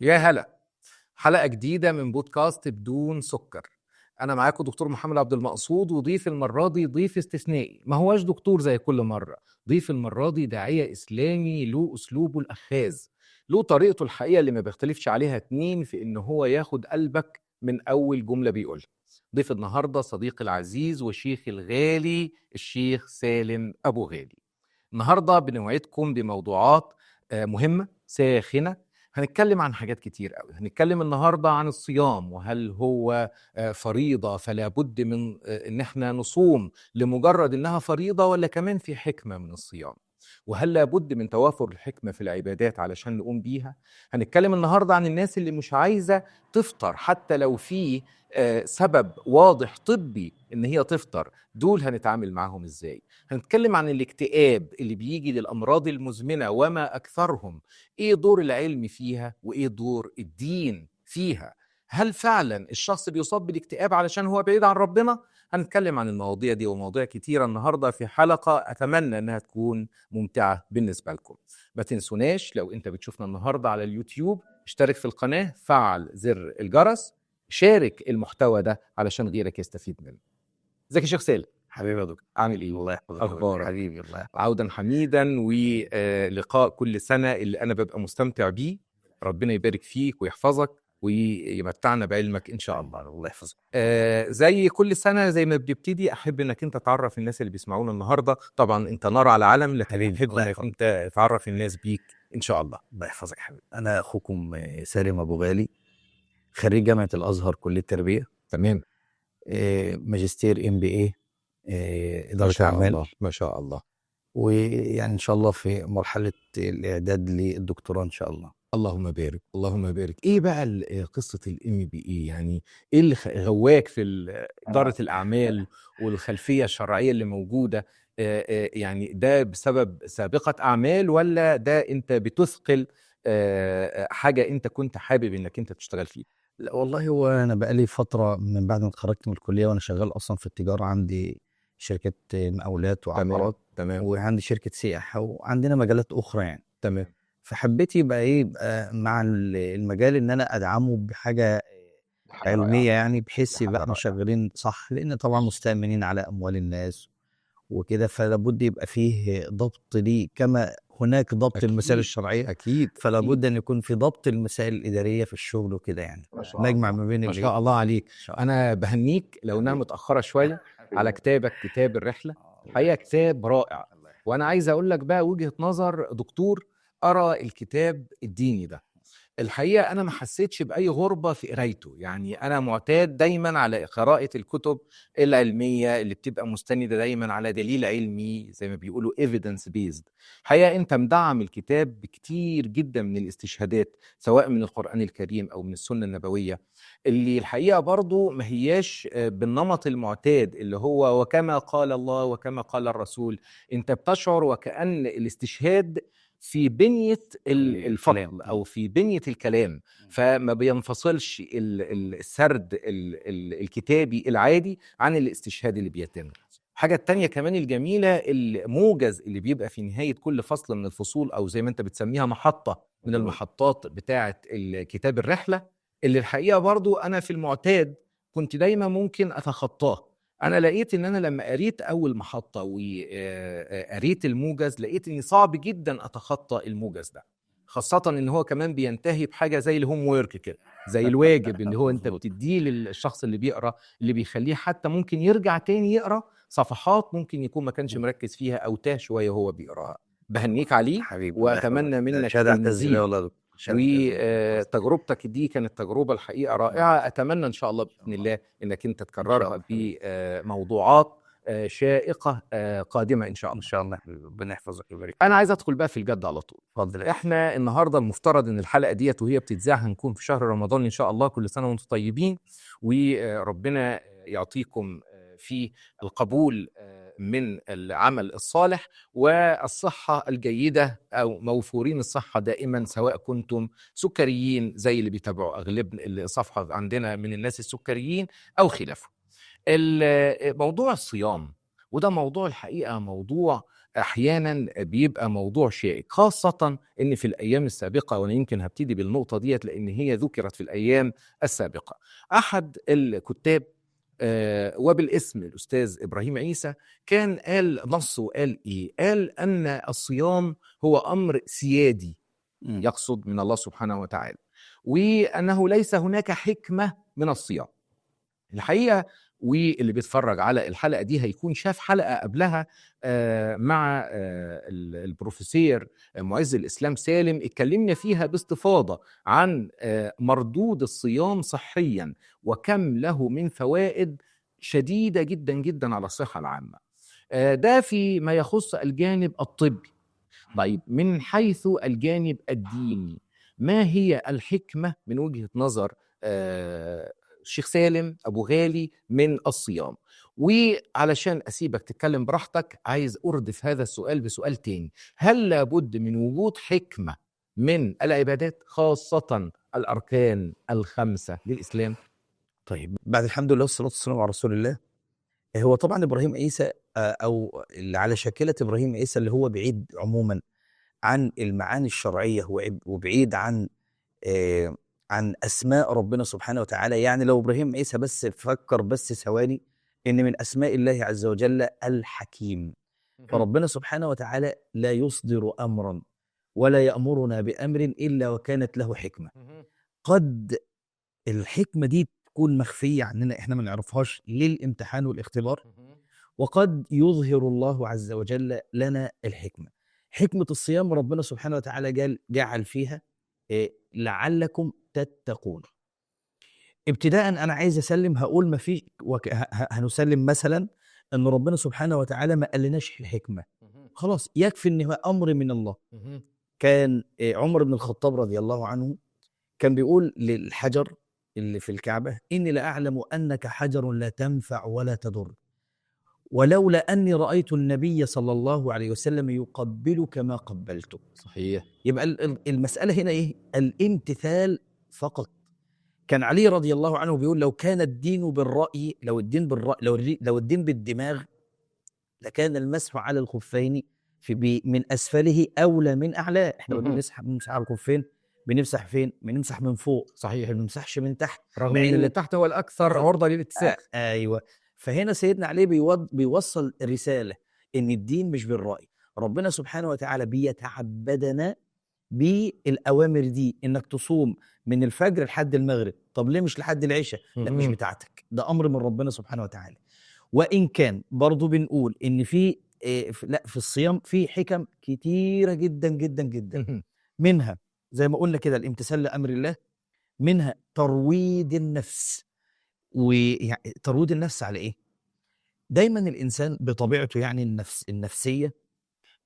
يا هلا، حلقة جديدة من بودكاست بدون سكر. أنا معاكم دكتور محمد عبد المقصود، وضيف المرة دي ضيف استثنائي، ما هواش دكتور زي كل مرة. ضيف المرة دي داعية إسلامي له أسلوبه الأخاذ، له طريقته الحقيقة اللي ما بيختلفش عليها اتنين في إن هو ياخد قلبك من أول جملة بيقولها. ضيف النهاردة صديقي العزيز وشيخي الغالي الشيخ سالم أبو غالي. النهاردة بنوعدكم بموضوعات مهمة ساخنة. هنتكلم عن حاجات كتير قوي. هنتكلم النهاردة عن الصيام، وهل هو فريضة فلا بد من ان احنا نصوم لمجرد انها فريضة، ولا كمان في حكمة من الصيام، وهل لابد من توافر الحكمة في العبادات علشان نقوم بيها. هنتكلم النهاردة عن الناس اللي مش عايزة تفطر حتى لو في سبب واضح طبي ان هي تفطر، دول هنتعامل معاهم ازاي. هنتكلم عن الاكتئاب اللي بيجي للأمراض المزمنة وما أكثرهم، ايه دور العلم فيها وايه دور الدين فيها، هل فعلا الشخص بيصاب بالاكتئاب علشان هو بعيد عن ربنا؟ هنتكلم عن المواضيع دي ومواضيع كتيرة النهاردة في حلقة أتمنى أنها تكون ممتعة بالنسبة لكم. ما تنسوناش لو أنت بتشوفنا النهاردة على اليوتيوب اشترك في القناة، فعل زر الجرس، شارك المحتوى ده علشان غيرك يستفيد منه. ازيك يا شيخ سالم؟ حبيبي يا دكتور، عامل ايه؟ الله يحفظك. أخبارك؟ حبيبي الله يحفظك. عودا حميدا ولقاء كل سنة اللي أنا ببقى مستمتع بيه. ربنا يبارك فيك ويحفظك ويمتعنا بعلمك إن شاء الله. الله يحفظك. زي كل سنة زي ما بنبتدي أحب إنك أنت تعرف الناس اللي بيسمعونا النهاردة. طبعا أنت نار على علم، لكن حبيبي، أحب الله إنك يحفظك. أنت تعرف الناس بيك إن شاء الله. الله يحفظك حبيبي. أنا أخوكم سالم أبو غالي، خريج جامعة الأزهر كلية التربية. تمام. ماجستير MBA، إدارة ما شاء أعمال. الله، ما شاء الله. ويعني إن شاء الله في مرحلة الإعداد للدكتوراه إن شاء الله. اللهم بارك، اللهم بارك. إيه بقى قصة ال MBA؟ يعني إيه اللي غواك في إدارة الأعمال والخلفية الشرعية اللي موجودة؟ يعني ده بسبب سابقة أعمال، ولا ده أنت بتثقل حاجة أنت كنت حابب إنك أنت تشتغل فيها؟ لا والله، هو أنا بقالي فترة من بعد ما اتخرجت من الكلية وأنا شغال أصلا في التجارة، عندي شركة مقاولات وعقارات، وعندي شركة سياحة، وعندنا مجالات أخرى يعني. فحبيت يبقى إيه، يبقى مع المجال إن أنا أدعمه بحاجة حاجة علمية رائعة. يعني، بحيث حاجة يبقى إحنا رائعة. شغالين صح، لأن طبعا مستأمنين على أموال الناس وكده، فلابد يبقى فيه ضبط ليه، كما هناك ضبط المسائل الشرعية. فلا بد أن يكون في ضبط المسائل الإدارية في الشغل وكده يعني. ما شاء نجمع الله. ما بين ما الإيه؟ شاء الله عليك. إن شاء الله. أنا بهنيك لو إنها حبيبي. متأخرة شوية على كتابك، كتاب الرحلة. الحقيقة كتاب رائع. الله يحفظك. وأنا عايز أقول لك بقى وجهة نظر دكتور قرأ الكتاب الديني ده. الحقيقة أنا ما حسيتش بأي غربة في قرايته، يعني أنا معتاد دايما على قراءة الكتب العلمية اللي بتبقى مستندة دايما على دليل علمي زي ما بيقولوا evidence based. الحقيقة أنت مدعم الكتاب بكتير جدا من الاستشهادات، سواء من القرآن الكريم أو من السنة النبوية، اللي الحقيقة برضو ما هياش بالنمط المعتاد اللي هو وكما قال الله وكما قال الرسول. أنت بتشعر وكأن الاستشهاد في بنية الفصل الكلام. أو في بنية الكلام، فما بينفصلش السرد الكتابي العادي عن الاستشهاد اللي بيتم. الحاجة التانية كمان الجميلة، الموجز اللي بيبقى في نهاية كل فصل من الفصول، أو زي ما أنت بتسميها محطة من المحطات بتاعة كتاب الرحلة، اللي الحقيقة برضو أنا في المعتاد كنت دايما ممكن أتخطاه. أنا لقيت إن أنا لما قريت أول محطة وقريت الموجز، لقيت إني صعب جدا أتخطى الموجز ده، خاصة إن هو كمان بينتهي بحاجة زي ال homework كده، زي الواجب اللي هو أنت بتديه للشخص اللي بيقرأ، اللي بيخليه حتى ممكن يرجع تاني يقرأ صفحات ممكن يكون ما كانش مركز فيها أو تاه شوية وهو بيقراها. بهنيك عليه، حبيبي، وأتمنى منك شهادة اعتز المزيد. بيها والله يا دكتور. شهادة اعتز بيها. وتجربتك دي كانت تجربة الحقيقة رائعة. أتمنى إن شاء الله بإذن الله إنك أنت تكررها بموضوعات شائقة قادمة إن شاء الله. إن شاء الله حبيبي، ربنا يحفظك ويبارك. أنا عايز أدخل بقى في الجد على طول. اتفضل. إحنا النهاردة المفترض إن الحلقة ديت وهي بتتذاع هنكون في شهر رمضان إن شاء الله. كل سنة وأنتم طيبين، وربنا يعطيكم في القبول من العمل الصالح والصحة الجيدة، أو موفورين الصحة دائما، سواء كنتم سكريين زي اللي بيتابعوا أغلب الصفحة عندنا من الناس السكريين أو خلافه. موضوع الصيام، وده موضوع الحقيقة موضوع احيانا بيبقى موضوع شائك، خاصة ان في الايام السابقة، وانا يمكن هبتدي بالنقطة ديت لان هي ذكرت في الايام السابقة. احد الكتاب وبالاسم الاستاذ ابراهيم عيسى كان قال نص، وقال ايه؟ قال ان الصيام هو امر سيادي، يقصد من الله سبحانه وتعالى، وانه ليس هناك حكمه من الصيام. الحقيقة واللي بيتفرج على الحلقة دي هيكون شاف حلقة قبلها مع البروفيسور معز الاسلام سالم، اتكلمنا فيها باستفاضة عن مردود الصيام صحيا وكم له من فوائد شديدة جدا جدا على الصحة العامة. ده في ما يخص الجانب الطبي. طيب من حيث الجانب الديني، ما هي الحكمة من وجهه نظر الشيخ سالم أبو غالي من الصيام؟ وعلشان أسيبك تتكلم براحتك، عايز أردف هذا السؤال بسؤال تاني: هل لابد من وجود حكمة من العبادات، خاصة الأركان الخمسة للإسلام؟ طيب بعد الحمد لله والصلاة والسلام على رسول الله. هو طبعا إبراهيم عيسى أو اللي على شاكلة إبراهيم عيسى، اللي هو بعيد عموما عن المعاني الشرعية وبعيد عن أسماء ربنا سبحانه وتعالى. يعني لو إبراهيم عيسى بس فكر بس ثواني إن من أسماء الله عز وجل الحكيم، فربنا سبحانه وتعالى لا يصدر أمرا ولا يأمرنا بأمر إلا وكانت له حكمة. قد الحكمة دي تكون مخفية عننا، إحنا ما نعرفهاش للامتحان والاختبار، وقد يظهر الله عز وجل لنا الحكمة. حكمة الصيام ربنا سبحانه وتعالى جعل فيها لعلكم تتقون. ابتداء انا عايز اسلم، هقول ما فيش هنسلم مثلا ان ربنا سبحانه وتعالى ما قالناش الحكمة، خلاص يكفي ان هو امر من الله. كان عمر بن الخطاب رضي الله عنه كان بيقول للحجر اللي في الكعبة: اني لاعلم انك حجر لا تنفع ولا تضر، ولولا أني رأيت النبي صلى الله عليه وسلم يقبلك ما قبلته. صحيح. يبقى المسألة هنا إيه؟ الامتثال فقط. كان علي رضي الله عنه بيقول: لو كان الدين بالرأي، لو الدين بالرأي، لو الدين بالدماغ، لكان المسح على الخفين في من أسفله أولى من أعلاه. إحنا بنمسح على الخفين، بنمسح فين؟ بنمسح من فوق. صحيح. ما بنمسحش من تحت، رغم ان اللي تحت هو الأكثر عرضة للاتساخ. أيوه. فهنا سيدنا علي بيوصل رسالة إن الدين مش بالرأي. ربنا سبحانه وتعالى بيتعبدنا بالأوامر دي، إنك تصوم من الفجر لحد المغرب. طب ليه مش لحد العشاء؟ لا مش بتاعتك، ده أمر من ربنا سبحانه وتعالى. وإن كان برضو بنقول إن في لا في الصيام في حكم كتيرة جدا جدا جدا، منها زي ما قلنا كده الامتثال لأمر الله، منها ترويض النفس. وترويض النفس على ايه؟ دايما الانسان بطبيعته، يعني النفس النفسية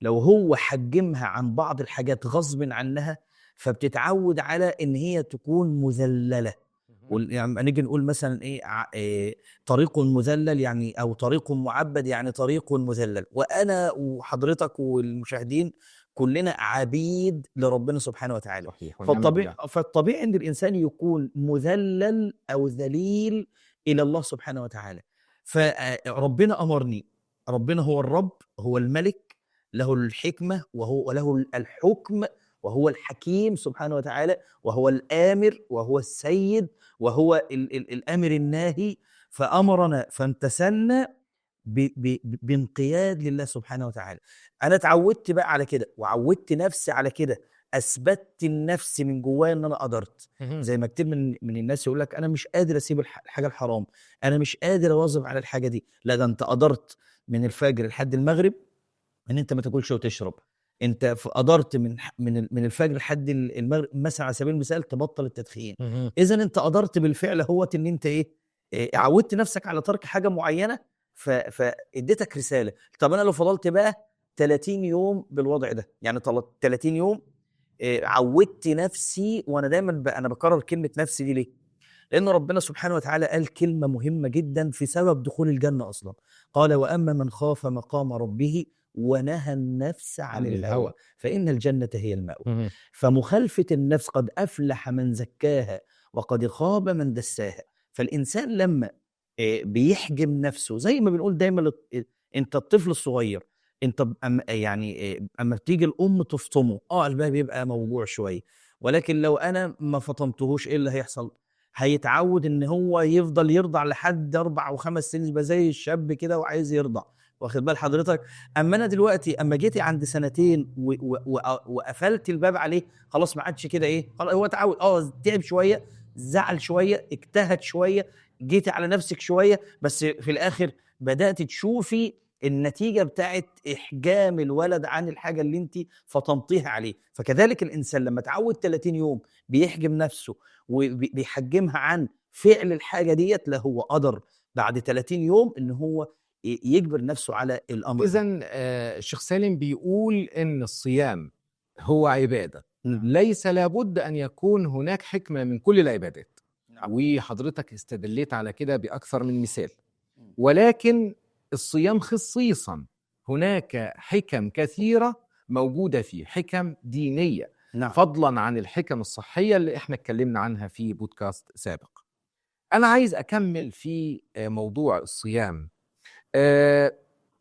لو هو حجمها عن بعض الحاجات غصب عنها فبتتعود على ان هي تكون مذلله. يعني نيجي نقول مثلا ايه، طريق مذلل يعني، او طريق معبد يعني طريق مذلل. وانا وحضرتك والمشاهدين كلنا عبيد لربنا سبحانه وتعالى. فالطبيعي ان الانسان يكون مذلل او ذليل الى الله سبحانه وتعالى. فربنا امرني، ربنا هو الرب، هو الملك، له الحكمة وهو له الحكم، وهو الحكيم سبحانه وتعالى، وهو الآمر وهو السيد وهو الآمر الناهي. فأمرنا فامتثلنا بانقياد لله سبحانه وتعالى. أنا اتعودت بقى على كده، وعودت نفسي على كده، أثبتت النفس من جوايا إن أنا قدرت. زي ما كتير من الناس يقول لك أنا مش قادر أسيب الحاجة الحرام، أنا مش قادر أواظب على الحاجة دي. لا، ده أنت قدرت من الفجر لحد المغرب إن أنت ما تاكلش وتشرب. انت قدرت من الفجر لحد المغرب مثلا على سبيل المثال تبطل التدخين. اذا انت قدرت بالفعل هوت ان انت ايه، عودت نفسك على ترك حاجة معينة، فاديتك رسالة. طب انا لو فضلت بقى 30 يوم بالوضع ده، يعني 30 يوم عودت نفسي. وانا دايما انا بكرر كلمة نفسي دي ليه؟ لان ربنا سبحانه وتعالى قال كلمة مهمة جدا في سبب دخول الجنة اصلا. قال: واما من خاف مقام ربه ونهى النفس عن الهوى فإن الجنة هي المأوى. فمخالفة النفس، قد أفلح من زكاها وقد خاب من دساها. فالإنسان لما بيحجم نفسه، زي ما بنقول دايما، أنت الطفل الصغير انت يعني اما بتيجي الام تفطمه قلبها بيبقى موجوع شوية، ولكن لو انا ما فطمتهوش ايه اللي هيحصل؟ هيتعود ان هو يفضل يرضع لحد 4 و5 سنين، يبقى زي الشاب كده وعايز يرضع، واخد بال حضرتك؟ اما انا دلوقتي اما جيتي عند 2 سنين وقفلت الباب عليه، خلاص ما عادش كده، ايه خلاص هو اتعود، تعب شوية، زعل شوية، اجتهد شوية، جيتي على نفسك شوية، بس في الاخر بدات تشوفي النتيجة بتاعت احجام الولد عن الحاجة اللي انت فطمتيها عليه. فكذلك الانسان لما تعود 30 يوم بيحجم نفسه وبيحجمها عن فعل الحاجة ديت، لا هو قدر بعد 30 يوم ان هو يجبر نفسه على الامر. اذا الشيخ سالم بيقول ان الصيام هو عباده، نعم. ليس لابد ان يكون هناك حكمه من كل العبادات، نعم. وحضرتك استدليت على كده باكثر من مثال، ولكن الصيام خصيصا هناك حكم كثيرة موجودة فيه، حكم دينية، نعم. فضلا عن الحكم الصحية اللي احنا اتكلمنا عنها في بودكاست سابق. أنا عايز أكمل في موضوع الصيام.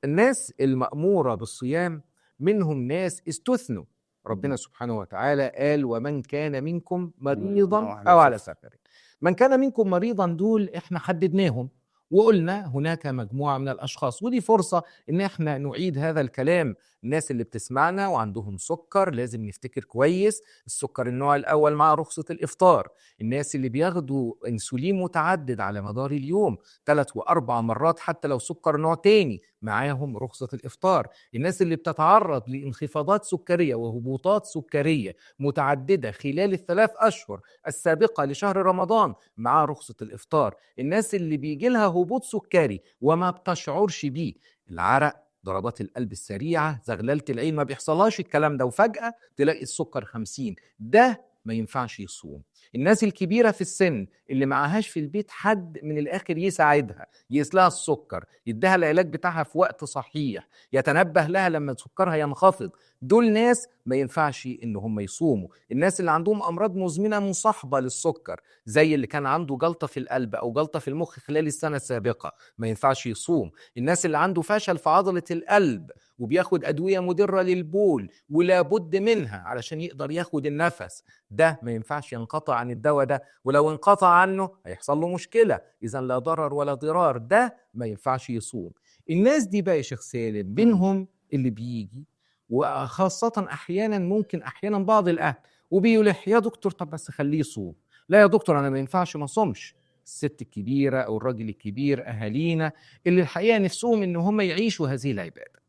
الناس المأمورة بالصيام منهم ناس استثنوا، ربنا سبحانه وتعالى قال ومن كان منكم مريضا أو على سفر. من كان منكم مريضا دول احنا حددناهم وقلنا هناك مجموعة من الأشخاص، ودي فرصة إن احنا نعيد هذا الكلام. الناس اللي بتسمعنا وعندهم سكر لازم نفتكر كويس السكر النوع الأول مع رخصة الإفطار. الناس اللي بياخدوا أنسولين متعدد على مدار اليوم 3 و4 مرات حتى لو سكر نوع تاني معاهم رخصة الإفطار. الناس اللي بتتعرض لانخفاضات سكرية وهبوطات سكرية متعددة خلال 3 أشهر السابقة لشهر رمضان مع رخصة الإفطار. الناس اللي بيجي لها هبوط سكري وما بتشعرش بيه، العرق، ضربات القلب السريعة، زغللة العين، ما بيحصلهاش الكلام ده، وفجأة تلاقي السكر 50، ده ما ينفعش يصوم. الناس الكبيرة في السن اللي معهاش في البيت حد من الآخر يساعدها، يقيس لها السكر، يديها العلاج بتاعها في وقت صحيح، يتنبه لها لما سكرها ينخفض، دول ناس ما ينفعش إن هم يصوموا. الناس اللي عندهم أمراض مزمنة مصاحبة للسكر زي اللي كان عنده جلطة في القلب أو جلطة في المخ خلال السنة السابقة ما ينفعش يصوم. الناس اللي عنده فشل في عضلة القلب وبياخد أدوية مدرة للبول ولا بد منها علشان يقدر ياخد النفس، ده ما ينفعش ينقطع عن الدواء ده، ولو انقطع عنه هيحصل له مشكلة. إذا لا ضرر ولا ضرار، ده ما ينفعش يصوم. الناس دي بقى يا شيخ سالم منهم اللي بيجي، وخاصة أحيانا ممكن أحيانا بعض الأهل وبيلح يا دكتور طب بس خليه يصوم، لا يا دكتور أنا ما ينفعش ما صومش. الست الكبيرة أو الراجل الكبير، أهالينا اللي الحقيقة نفسهم إن هم يعيشوا هذه العبادة.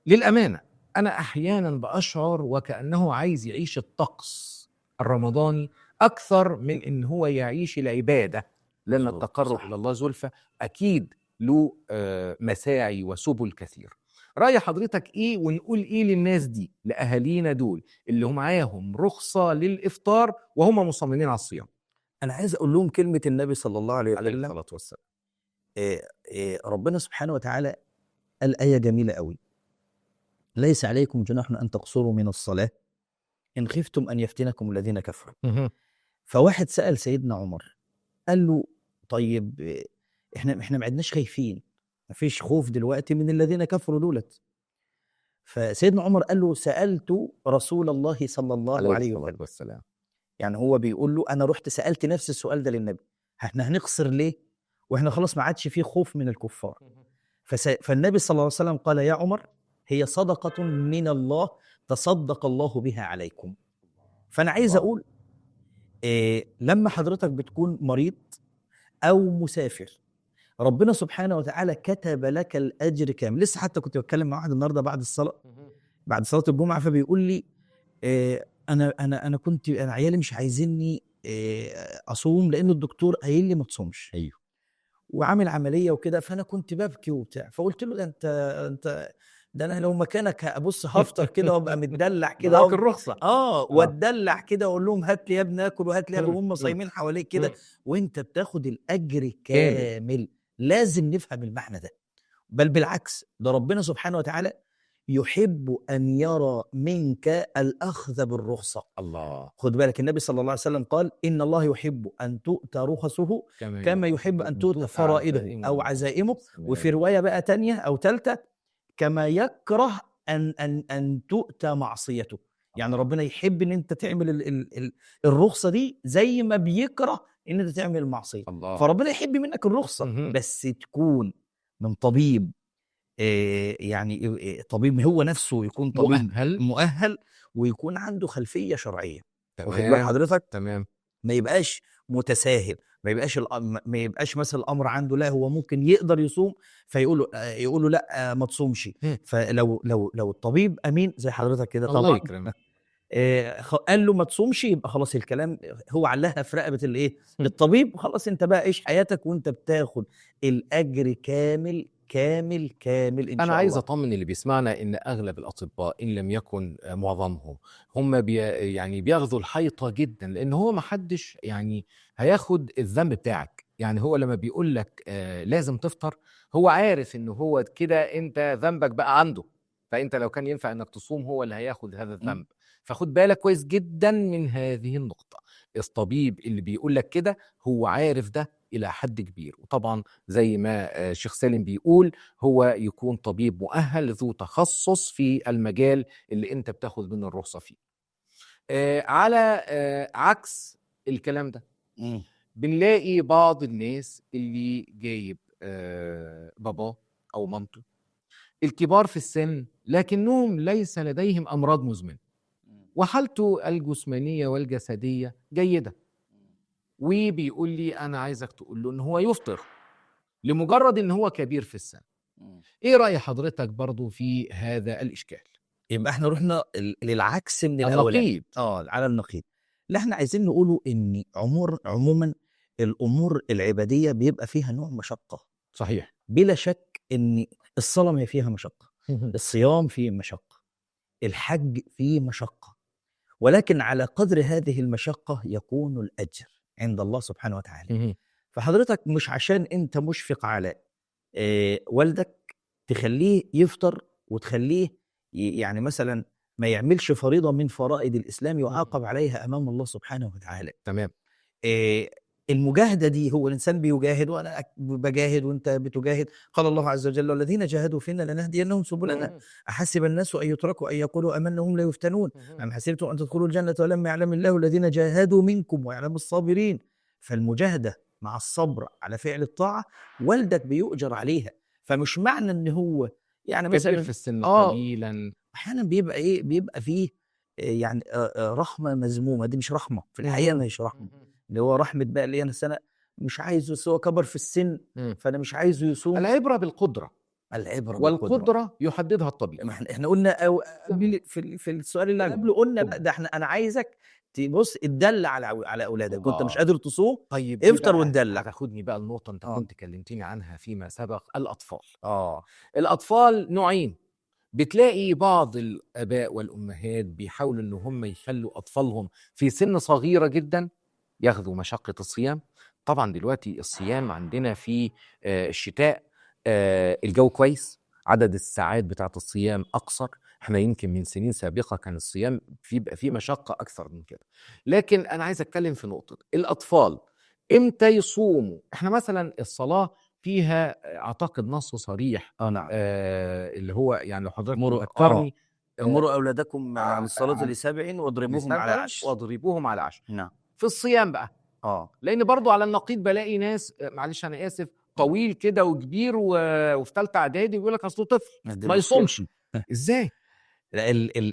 للأمانة أنا أحيانا بأشعر وكأنه عايز يعيش الطقس الرمضاني أكثر من إن هو يعيش العبادة، لأن التقرب إلى الله زلفى أكيد له مساعي وسبل كثير. رأي حضرتك إيه، ونقول إيه للناس دي، لأهالينا دول اللي هم معاهم رخصة للإفطار وهم مصممين على الصيام؟ أنا عايز أقول لهم كلمة النبي صلى الله عليه وسلم عليه الصلاة والسلام. ربنا سبحانه وتعالى قال آية جميلة قوي: ليس عليكم جناح أن تقصروا من الصلاة إن خفتم أن يفتنكم الذين كفروا. فواحد سأل سيدنا عمر قال له طيب احنا ما عدناش خايفين، ما فيش خوف دلوقتي من الذين كفروا دولت. فسيدنا عمر قال له سألت رسول الله صلى الله عليه وسلم. يعني هو بيقول له أنا رحت سألت نفس السؤال ده للنبي، احنا هنقصر ليه واحنا خلاص ما عادش فيه خوف من الكفار؟ فالنبي صلى الله عليه وسلم قال يا عمر هي صدقة من الله تصدق الله بها عليكم. فأنا عايز أقول إيه، لما حضرتك بتكون مريض أو مسافر ربنا سبحانه وتعالى كتب لك الأجر كامل. لسه حتى كنت بتكلم مع واحد النهارده بعد الصلاة، بعد صلاة الجمعة، فبيقول لي إيه أنا كنت أنا عيالي مش عايزيني إيه أصوم لأن الدكتور قايل لي ما تصومش. أيوه. وعامل عملية وكده، فأنا كنت ببكي وبتاع. فقلت له ده أنت ده أنا لو مكانك هبص هفطر كده وأبقى متدلع كده معاك الرخصة. واتدلع كده وأقول لهم هات لي يا ابني آكل وهات لي يا ابني، وهم صايمين حواليك كده وأنت بتاخد الأجر كامل. لازم نفهم المعنى ده. بل بالعكس، ده ربنا سبحانه وتعالى يحب أن يرى منك الأخذ بالرخصة. الله. خد بالك النبي صلى الله عليه وسلم قال إن الله يحب أن تؤتى رخصه كما يحب أن تؤتى فرائده أو عزائمه. وفي رواية بقى تانية أو تالتة كما يكره ان ان ان تؤتى معصيته. يعني ربنا يحب ان انت تعمل ال ال ال الرخصة دي زي ما بيكره ان انت تعمل المعصية. الله. فربنا يحب منك الرخصة، بس تكون من طبيب، يعني طبيب هو نفسه يكون طبيب مؤهل ويكون عنده خلفية شرعية. واخد بال حضرتك؟ تمام. ما يبقاش متساهل، ما يبقاش مثلا الامر عنده لا هو ممكن يقدر يصوم فيقول له يقول له لا ما تصومش. فلو لو لو الطبيب امين زي حضرتك كده الله طبعا يكرمك، قال له ما تصومش، يبقى خلاص الكلام هو علقها في رقبة الايه؟ الطبيب. خلاص انت بقى عيش حياتك وانت بتاخد الاجر كامل كامل كامل ان شاء الله. انا عايز اطمن اللي بيسمعنا ان اغلب الاطباء ان لم يكن معظمهم هم يعني بياخذوا الحيطة جدا، لان هو ما حدش يعني هياخد الذنب بتاعك. يعني هو لما بيقول لك لازم تفطر، هو عارف ان هو كده انت ذنبك بقى عنده، فانت لو كان ينفع انك تصوم هو اللي هياخد هذا الذنب. فخد بالك كويس جدا من هذه النقطة. الطبيب اللي بيقول لك كده هو عارف ده إلى حد كبير. وطبعا زي ما الشيخ سالم بيقول، هو يكون طبيب مؤهل ذو تخصص في المجال اللي انت بتاخد منه الرخصة فيه. على عكس الكلام ده بنلاقي بعض الناس اللي جايب باباه أو مامته الكبار في السن، لكنهم ليس لديهم أمراض مزمنة وحالته الجسمانية والجسدية جيدة، وبيقول لي أنا عايزك تقول له إن هو يفطر لمجرد إن هو كبير في السن. إيه رأي حضرتك برضو في هذا الإشكال؟ يبقى إحنا رحنا للعكس من الأولاني. النقيض. على النقيض. اللي إحنا عايزين نقوله إن عموما الأمور العبادية بيبقى فيها نوع مشقة. صحيح. بلا شك إن الصلاة ما فيها مشقة، الصيام فيه مشقة، الحج فيه مشقة، ولكن على قدر هذه المشقة يكون الأجر عند الله سبحانه وتعالى. فحضرتك مش عشان انت مشفق على والدك تخليه يفطر وتخليه يعني مثلا ما يعملش فريضة من فرائض الإسلام يعاقب عليها أمام الله سبحانه وتعالى. تمام. المجاهدة دي هو الإنسان بيجاهد، وأنا بجاهد وأنت بتجاهد. قال الله عز وجل: والذين جاهدوا فينا لنهدينهم سبلنا، أحسب الناس أن يتركوا أن يقولوا آمنا وهم لا يفتنون، أم حسبتم أن تدخلوا الجنة ولما يعلم الله الذين جاهدوا منكم ويعلم الصابرين. فالمجاهدة مع الصبر على فعل الطاعة والدك بيؤجر عليها. فمش معنى أن هو يعني مثلا في السن قليلا، أحيانا بيبقى إيه، بيبقى فيه يعني رحمة مذمومة. دي مش رحمة في الحقيقة، مش رحمة، اللي هو رحمة بقى اللي أنا سنة مش عايزه، هو كبر في السن فأنا مش عايزه يصوم. العبرة بالقدرة. العبرة والقدرة يحددها الطبيب. احنا قلنا أو في السؤال اللي قبله قلنا ده احنا أنا عايزك تبص اتدلع على أولادك، كنت مش قادر تصوم. طيب افطر وندلع. هتاخدني بقى النقطة أنت كنت كلمتني عنها فيما سبق، الأطفال. الأطفال نوعين. بتلاقي بعض الآباء والأمهات بيحاولوا إن هم يخلوا أطفالهم في سن صغيرة جدا ياخذوا مشقة الصيام. طبعا دلوقتي الصيام عندنا في الشتاء الجو كويس، عدد الساعات بتاعة الصيام أقصر. احنا يمكن من سنين سابقة كان الصيام بيبقى فيه مشقة أكثر من كده. لكن أنا عايز أتكلم في نقطة الأطفال إمتى يصوموا. احنا مثلا الصلاة فيها أعتقد نص صريح. نعم. اللي هو يعني لو حضرتك تذكرني، امروا أولادكم على الصلاة ل7 واضربوهم على 10. واضربوهم على 10. نعم. في الصيام بقى لأن برضو على النقيض بلاقي ناس، معلش أنا آسف، طويل كده وكبير وفي ثالثة إعدادي ويقول لك أصله طفل ما يصومش. إزاي؟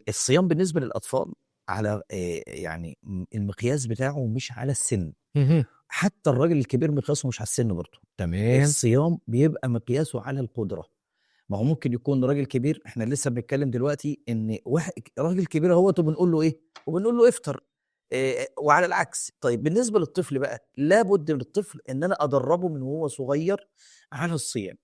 الصيام بالنسبة للأطفال على يعني المقياس بتاعه مش على السن. حتى الراجل الكبير مقياسه مش على السن برضه. تمام. الصيام بيبقى مقياسه على القدرة. ما هو ممكن يكون راجل كبير، احنا لسه بنتكلم دلوقتي ان واحد راجل كبير اهوت وبنقول له ايه؟ وبنقول له افطر. وعلى العكس. طيب بالنسبة للطفل بقى، لابد من الطفل ان انا ادربه من وهو صغير على الصيام.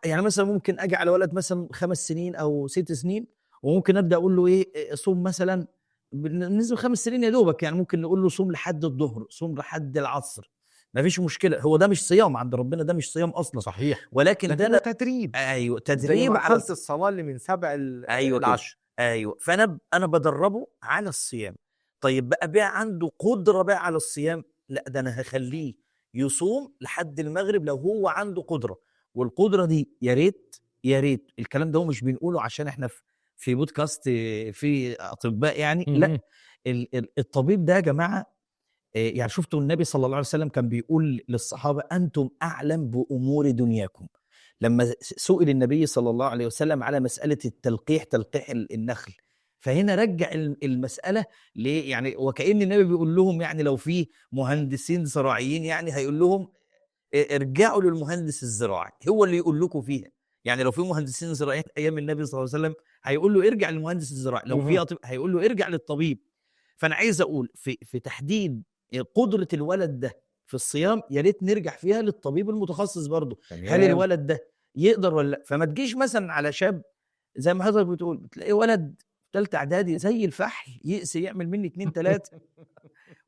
يعني مثلا ممكن اجي على ولد مثلا 5 سنين او 6 سنين، وممكن ابدا اقول له ايه، صوم مثلا بالنسبة ل5 سنين يا دوبك، يعني ممكن نقول له صوم لحد الظهر، صوم لحد العصر، ما فيش مشكلة. هو ده مش صيام عند ربنا، ده مش صيام اصلا. صحيح. ولكن ده تدريب. ايوه، تدريب على الصلاة اللي من 7 ل 10. ايوه. فانا بدربه على الصيام. طيب بقى عنده قدره بقى على الصيام، لا ده انا هخليه يصوم لحد المغرب لو هو عنده قدره. والقدرة دي يا ريت يا ريت الكلام ده مش بنقوله عشان احنا في بودكاست في اطباء يعني، لا، الطبيب ده يا جماعة، يعني شفتوا النبي صلى الله عليه وسلم كان بيقول للصحابة انتم اعلم بامور دنياكم. لما سئل النبي صلى الله عليه وسلم على مسالة التلقيح، تلقيح النخل، فهنا رجع المسالة ليه، يعني وكأن النبي بيقول لهم يعني لو في مهندسين زراعيين يعني هيقول لهم ارجعوا للمهندس الزراعي هو اللي يقول لكم فيها. يعني لو في مهندسين زراعيين ايام النبي صلى الله عليه وسلم هيقول له ارجع للمهندس الزراعي، لو في اطباء هيقول له ارجع للطبيب. فانا عايز اقول في تحديد قدره الولد ده في الصيام يا ريت نرجع فيها للطبيب المتخصص برضه. هل الولد ده يقدر ولا لا؟ فما تجيش مثلا على شاب زي ما حضرتك بتقول، بتلاقي ولد ثالثة اعدادي زي الفحل يقسي يعمل مني 2 3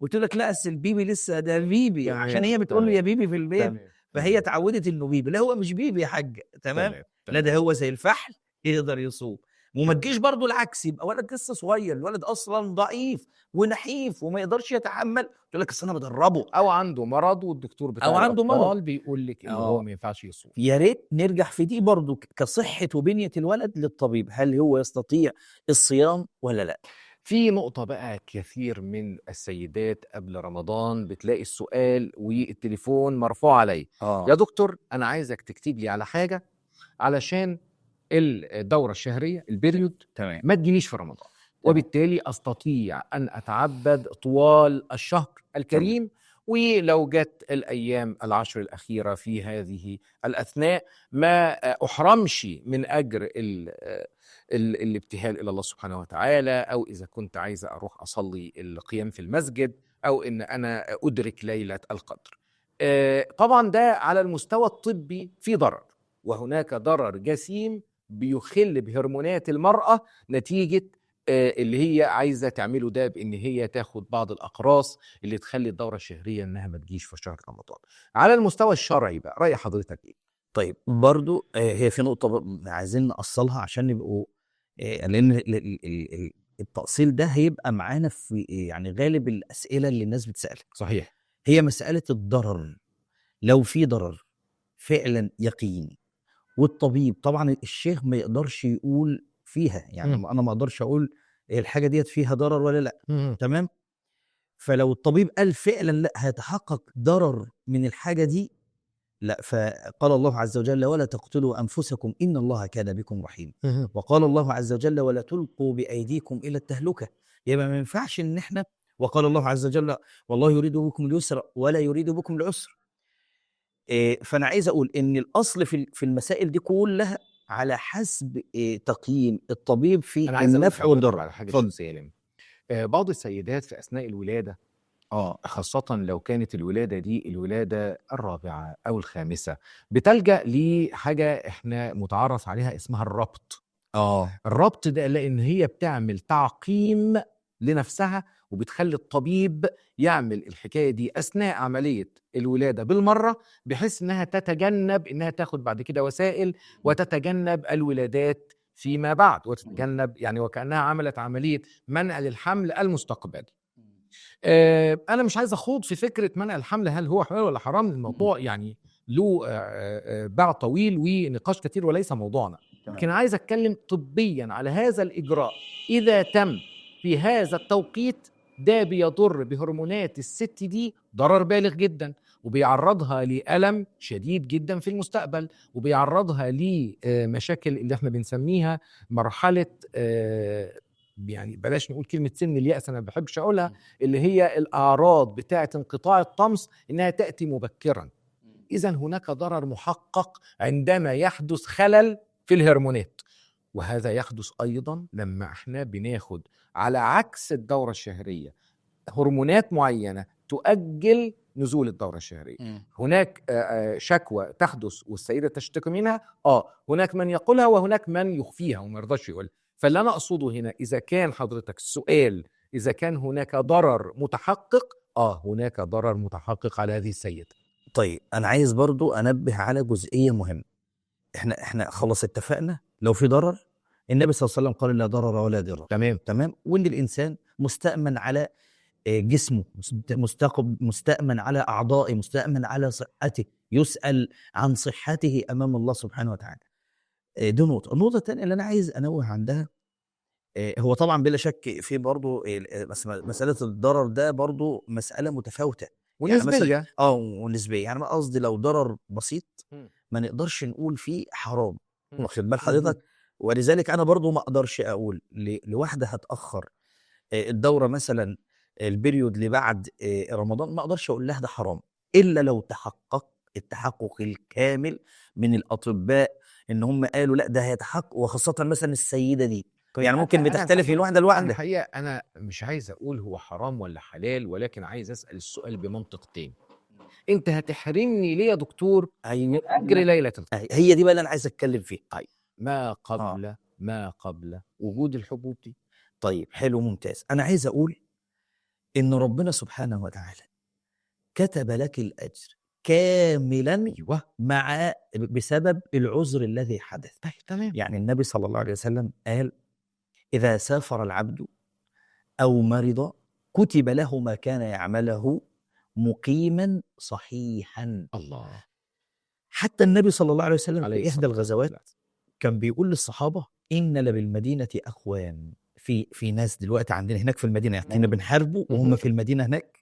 وتقول لك لا اصل البيبي لسه ده بيبي، عشان هي بتقول له يا بيبي في البيت، فهي اتعودت انه بيبي. لا هو مش بيبي يا حاج، تمام؟ لا ده هو زي الفحل يقدر يصوم. وما تجيش برضو العكس، يبقى ولد لسه صغير، الولد اصلا ضعيف ونحيف وما يقدرش يتحمل، تقول لك اصل انا بدربه، او عنده مرض والدكتور بتاع او عنده مرض بيقول لك ان هو ما ينفعش يصوم. يا ريت نرجع في دي برضو كصحه وبنيه الولد للطبيب، هل هو يستطيع الصيام ولا لا؟ في نقطة بقى، كثير من السيدات قبل رمضان بتلاقي السؤال والتليفون مرفوع علي، يا دكتور أنا عايزك تكتب لي على حاجة علشان الدورة الشهرية ال period تمام ما تجينيش في رمضان، وبالتالي أستطيع أن أتعبد طوال الشهر الكريم، ولو جت الأيام العشر الأخيرة في هذه الأثناء ما أحرمش من أجر الابتهال إلى الله سبحانه وتعالى، أو إذا كنت عايزة أروح أصلي القيام في المسجد، أو إن أنا أدرك ليلة القدر. طبعا ده على المستوى الطبي في ضرر، وهناك ضرر جسيم بيخل بهرمونات المرأة نتيجة اللي هي عايزة تعمله ده، بإن هي تاخد بعض الأقراص اللي تخلي الدورة الشهرية إنها ما تجيش في شهر رمضان. على المستوى الشرعي بقى رأي حضرتك إيه؟ طيب برضو هي في نقطة عايزين نأصلها عشان نبقوا، لأن التأصيل ده هيبقى معانا في يعني غالب الأسئلة اللي الناس بتسألها. صحيح. هي مسألة الضرر، لو في ضرر فعلا يقيني، والطبيب طبعا الشيخ ما يقدرش يقول فيها، يعني انا ما اقدرش اقول الحاجة ديت فيها ضرر ولا لا، تمام؟ فلو الطبيب قال فعلا لا هيتحقق ضرر من الحاجة دي، لا، فقال الله عز وجل ولا تقتلوا انفسكم ان الله كان بكم رحيم، وقال الله عز وجل ولا تلقوا بايديكم الى التهلكة. يبقى ما ينفعش ان احنا، وقال الله عز وجل والله يريد بكم اليسر ولا يريد بكم العسر. فانا عايز اقول ان الاصل في المسائل دي كلها على حسب تقييم الطبيب في النفع والضرر. على حاجة سالم، بعض السيدات في اثناء الولادة، خاصة لو كانت الولادة دي الولادة الرابعة او الخامسة، بتلجأ لحاجة احنا متعارف عليها اسمها الربط. الربط ده لان هي بتعمل تعقيم لنفسها، وبتخلي الطبيب يعمل الحكاية دي أثناء عملية الولادة بالمرة، بحيث أنها تتجنب أنها تاخد بعد كده وسائل، وتتجنب الولادات فيما بعد، وتتجنب يعني وكأنها عملت عملية منع للحمل المستقبلي. أنا مش عايز أخوض في فكرة منع الحمل هل هو حلال ولا حرام، الموضوع يعني له باع طويل ونقاش كتير وليس موضوعنا، لكن عايز أتكلم طبيا على هذا الإجراء إذا تم في هذا التوقيت، ده بيضر بهرمونات الست دي ضرر بالغ جدا، وبيعرضها لألم شديد جدا في المستقبل، وبيعرضها لمشاكل اللي احنا بنسميها مرحلة، يعني بلاش نقول كلمة سن اليأس، أنا ما بحبش أقولها، اللي هي الأعراض بتاعة انقطاع الطمس إنها تأتي مبكرا. إذن هناك ضرر محقق عندما يحدث خلل في الهرمونات، وهذا يحدث أيضا لما احنا بناخد على عكس الدورة الشهرية هرمونات معينة تؤجل نزول الدورة الشهرية. هناك شكوى تحدث والسيدة تشتكي منها، هناك من يقولها وهناك من يخفيها وما يرضاش يقولها. فاللي أنا أقصده هنا، إذا كان حضرتك السؤال إذا كان هناك ضرر متحقق، هناك ضرر متحقق على هذه السيدة. طيب أنا عايز برضو أنبه على جزئية مهمة. احنا خلاص اتفقنا لو في ضرر، النبي صلى الله عليه وسلم قال لا ضرر ولا ضرار. تمام. وان الانسان مستأمن على جسمه، مستأمن على اعضائه، مستأمن على صحته، يسأل عن صحته امام الله سبحانه وتعالى. دي نقطة. النقطة الثانية اللي انا عايز انوه عندها، هو طبعا بلا شك في برضه مسالة الضرر ده برضه مسالة متفاوتة ونسبيه. يعني ونسبيه. يعني انا قصدي لو ضرر بسيط ما نقدرش نقول فيه حرام، واخد بال حضرتك؟ ولذلك انا برضه ما اقدرش اقول لواحدة هتاخر الدورة مثلا ال period اللي بعد رمضان، ما اقدرش اقول لها ده حرام الا لو تحقق التحقق الكامل من الاطباء ان هم قالوا لا ده هيتحقق، وخاصة مثلا السيدة دي. طيب يعني ممكن بتختلف من واحدة لواحدة. الحقيقة انا مش عايز اقول هو حرام ولا حلال، ولكن عايز اسال السؤال بمنطق تاني. انت هتحرمني ليه يا دكتور؟ ايوه، اجر ليلة القدر. هي دي بقى اللي انا عايز اتكلم فيها. طيب ما قبل ما قبل وجود الحبوب دي. طيب حلو ممتاز. انا عايز اقول ان ربنا سبحانه وتعالى كتب لك الاجر كاملا. ايوه، مع بسبب العذر الذي حدث. طيب تمام. يعني النبي صلى الله عليه وسلم قال: إذا سافر العبد أو مرض كتب له ما كان يعمله مقيما صحيحا. الله. حتى النبي صلى الله عليه وسلم في إحدى الغزوات لا. كان بيقول للصحابة: إن لبالمدينة أخوان. في ناس دلوقتي عندنا هناك في المدينة، يعني احنا بنحاربوا وهم في المدينة هناك.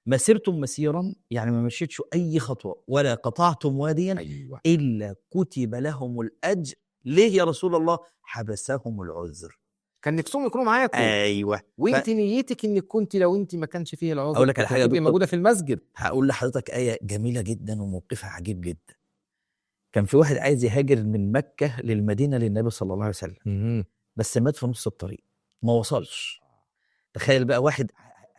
مسرتم مسيرا، يعني ما مشيتش أي خطوة ولا قطعتم واديا. أيوة. إلا كتب لهم الأجر. ليه يا رسول الله؟ حبسهم العذر. كان نفسهم يكونوا معاكم. ايوه. وانت نيتك انك كنت لو انت ما كانش فيه العذر اقول لك على حاجة تبقي موجودة في المسجد. هقول لحضرتك ايه جميلة جدا وموقفها عجيب جدا. كان في واحد عايز يهاجر من مكة للمدينة للنبي صلى الله عليه وسلم، بس مات في نص الطريق، ما وصلش. تخيل بقى واحد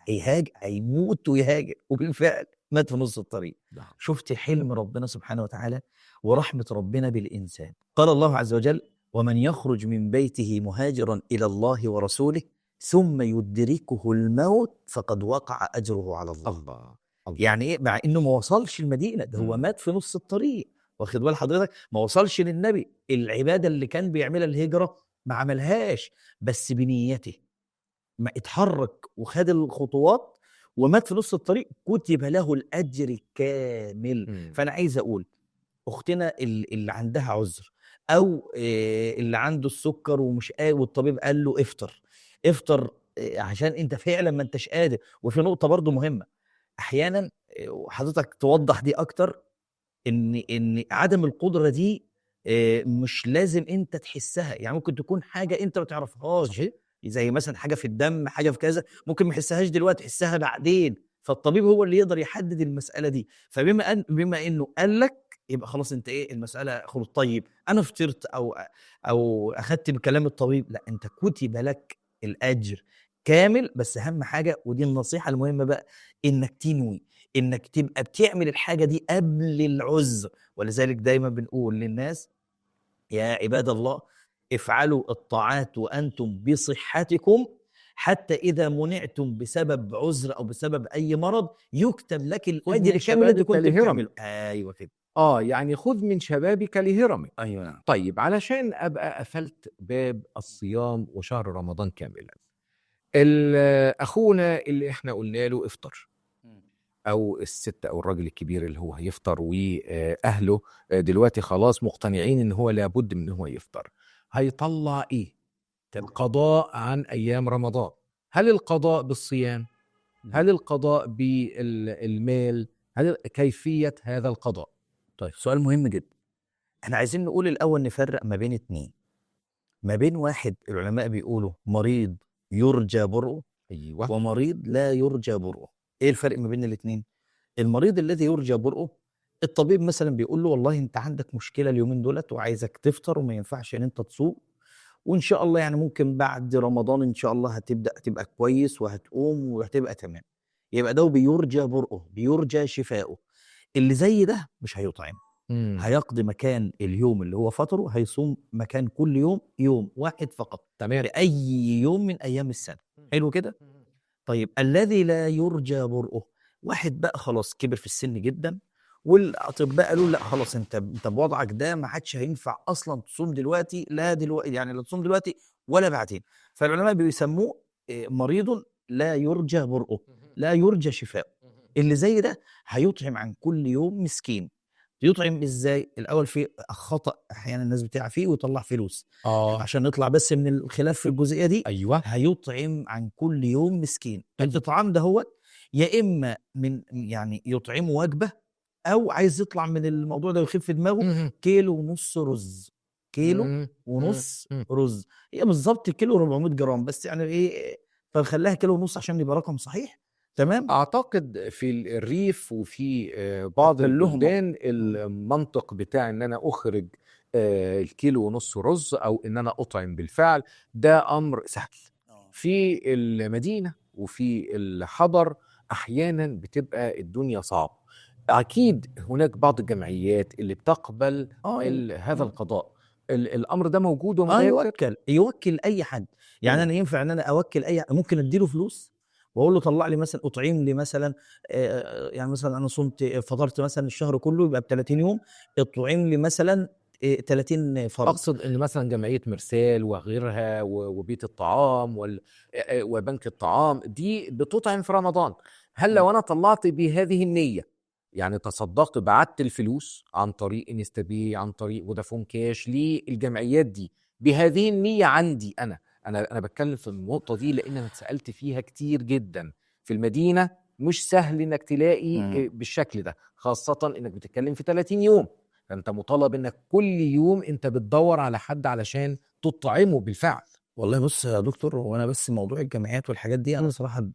هيهاجر، هيموت ويهاجر، وبالفعل مات في نص الطريق. شفت حلم ربنا سبحانه وتعالى ورحمة ربنا بالانسان. قال الله عز وجل: ومن يخرج من بيته مهاجرا إلى الله ورسوله ثم يدركه الموت فقد وقع أجره على الله. الله. الله. يعني إيه؟ مع إنه ما وصلش المدينة، ده هو مات في نص الطريق، واخد بال حضرتك؟ ما وصلش للنبي، العبادة اللي كان بيعملها الهجرة ما عملهاش، بس بنيته ما اتحرك وخد الخطوات ومات في نص الطريق، كتب له الأجر الكامل. فأنا عايز أقول أختنا اللي عندها عذر، او اللي عنده السكر ومش قادر والطبيب قال له افطر افطر عشان انت فعلا ما انتش قادر. وفي نقطة برضو مهمة احيانا وحضرتك توضح دي اكتر، ان عدم القدرة دي مش لازم انت تحسها، يعني ممكن تكون حاجة انت ما تعرفهاش، زي مثلا حاجة في الدم، حاجة في كذا، ممكن ما تحسهاش دلوقتي، تحسها بعدين، فالطبيب هو اللي يقدر يحدد المسالة دي. فبما بما انه قال لك يبقى خلاص انت ايه المسالة خلاص. طيب انا فطرت او اخدت بكلام الطبيب، لا، انت كتب لك الاجر كامل. بس اهم حاجة، ودي النصيحة المهمة بقى، انك تنوي، انك تبقى بتعمل الحاجة دي قبل العذر. ولذلك دايما بنقول للناس: يا عباد الله افعلوا الطاعات وانتم بصحتكم، حتى إذا منعتم بسبب عذر أو بسبب أي مرض يكتب لك الأجر الكامل اللي كنت بتعمله. أيوة كده. يعني خذ من شبابك لهرمك. أيوة نعم. طيب علشان أبقى قفلت باب الصيام وشهر رمضان كاملا، أخونا اللي إحنا قلنا له افطر، أو الست أو الراجل الكبير اللي هو هيفطر وأهله دلوقتي خلاص مقتنعين إن هو لابد من إن هو يفطر، هيطلع إيه؟ القضاء عن أيام رمضان. هل القضاء بالصيام؟ هل القضاء بالمال؟ هل كيفية هذا القضاء؟ طيب سؤال مهم جدا. احنا عايزين نقول الأول نفرق ما بين اتنين، ما بين واحد العلماء بيقولوا مريض يرجى برؤه، أيوة، ومريض لا يرجى برؤه. ايه الفرق ما بين الاتنين؟ المريض الذي يرجى برؤه، الطبيب مثلا بيقول له والله انت عندك مشكلة اليومين دولت وعايزك تفطر وما ينفعش ان انت تصوم، وان شاء الله يعني ممكن بعد رمضان ان شاء الله هتبدا تبقى كويس وهتقوم وهتبقى تمام. يبقى ده بيرجى برؤه، بيرجى شفاؤه. اللي زي ده مش هيطعم، هيقضي مكان اليوم اللي هو فطره، هيصوم مكان كل يوم يوم واحد فقط، تمام، لأي يوم من أيام السنة. حلو كده. طيب الذي لا يرجى برؤه، واحد بقى خلاص كبر في السن جدا، والاطباء قالوا لا خلاص انت بوضعك ده ما عادش هينفع اصلا تصوم دلوقتي، لا دلوقتي يعني لا تصوم دلوقتي ولا بعدين. فالعلماء بيسموه مريض لا يرجى برؤه، لا يرجى شفاؤه. اللي زي ده هيطعم عن كل يوم مسكين. يطعم ازاي؟ الاول في خطا احيانا الناس بتقع فيه ويطلع فلوس. عشان نطلع بس من الخلاف في الجزئية دي. ايوه. هيطعم عن كل يوم مسكين. الاطعام ده هو يا اما من يعني يطعمه وجبة، او عايز يطلع من الموضوع ده ويخف في دماغه 1.5 كيلو رز. 1.5 كيلو رز، هي بالظبط كيلو 400 جرام بس، يعني ايه، فنخليها 1.5 كيلو عشان يبقى رقم صحيح. تمام. اعتقد في الريف وفي بعض البلدان المنطق بتاع ان انا اخرج 1.5 كيلو رز او ان انا اطعم بالفعل ده امر سهل. في المدينة وفي الحضر احيانا بتبقى الدنيا صعب. اكيد هناك بعض الجمعيات اللي بتقبل هذا القضاء. الامر ده موجود ومتيسر. يوكل اي حد يعني. انا ينفع ان انا اوكل اي، ممكن اديله فلوس واقول له طلع لي مثلا، اطعم لي مثلا، يعني مثلا انا صمت فطرت مثلا الشهر كله يبقى ب 30 يوم، اطعم لي مثلا 30 فرد. اقصد ان مثلا جمعية مرسال وغيرها وبيت الطعام وبنك الطعام دي بتطعم في رمضان. هل لو انا طلعت بهذه النية، يعني تصدقت، بعت الفلوس عن طريق انستابي، عن طريق فودافون كاش للجمعيات دي بهذه النية، عندي انا انا بتكلم في النقطة دي لان انا اتسالت فيها كتير جدا. في المدينة مش سهل انك تلاقي بالشكل ده، خاصة انك بتتكلم في 30 يوم، فانت مطالب انك كل يوم انت بتدور على حد علشان تطعمه بالفعل. والله بص يا دكتور، هو انا بس موضوع الجمعيات والحاجات دي انا صراحة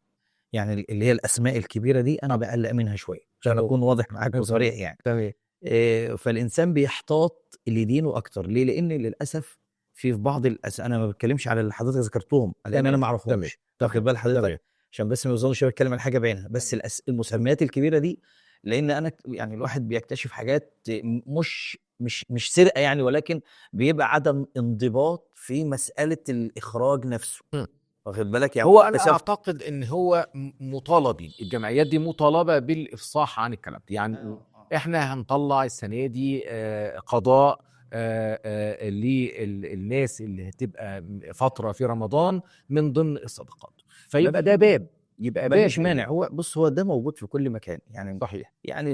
يعني اللي هي الاسماء الكبيرة دي انا بقلق منها شوية عشان اكون واضح معاك وصريح يعني. تمام. فالانسان بيحتاط لدينه اكتر. ليه؟ لان للاسف في بعض انا ما بتكلمش على اللي حضرتك ذكرتهم لان انا ما اعرفهمش، تاخد بال حضرتك، عشان بس ما يوصلش بتكلم عن حاجة بعينها، بس المسميات الكبيرة دي، لان انا يعني الواحد بيكتشف حاجات مش مش مش سرقه يعني، ولكن بيبقى عدم انضباط في مسالة الاخراج نفسه. واخد بالك يعني. هو انا اعتقد ان هو مطالبين، الجمعيات دي مطالبه بالافصاح عن الكلام ده يعني. احنا هنطلع السنة دي قضاء للناس اللي هتبقى فترة في رمضان من ضمن الصدقات، فيبقى ده باب، يبقى باب مش مانع. هو بص، هو ده موجود في كل مكان يعني. صحيح. يعني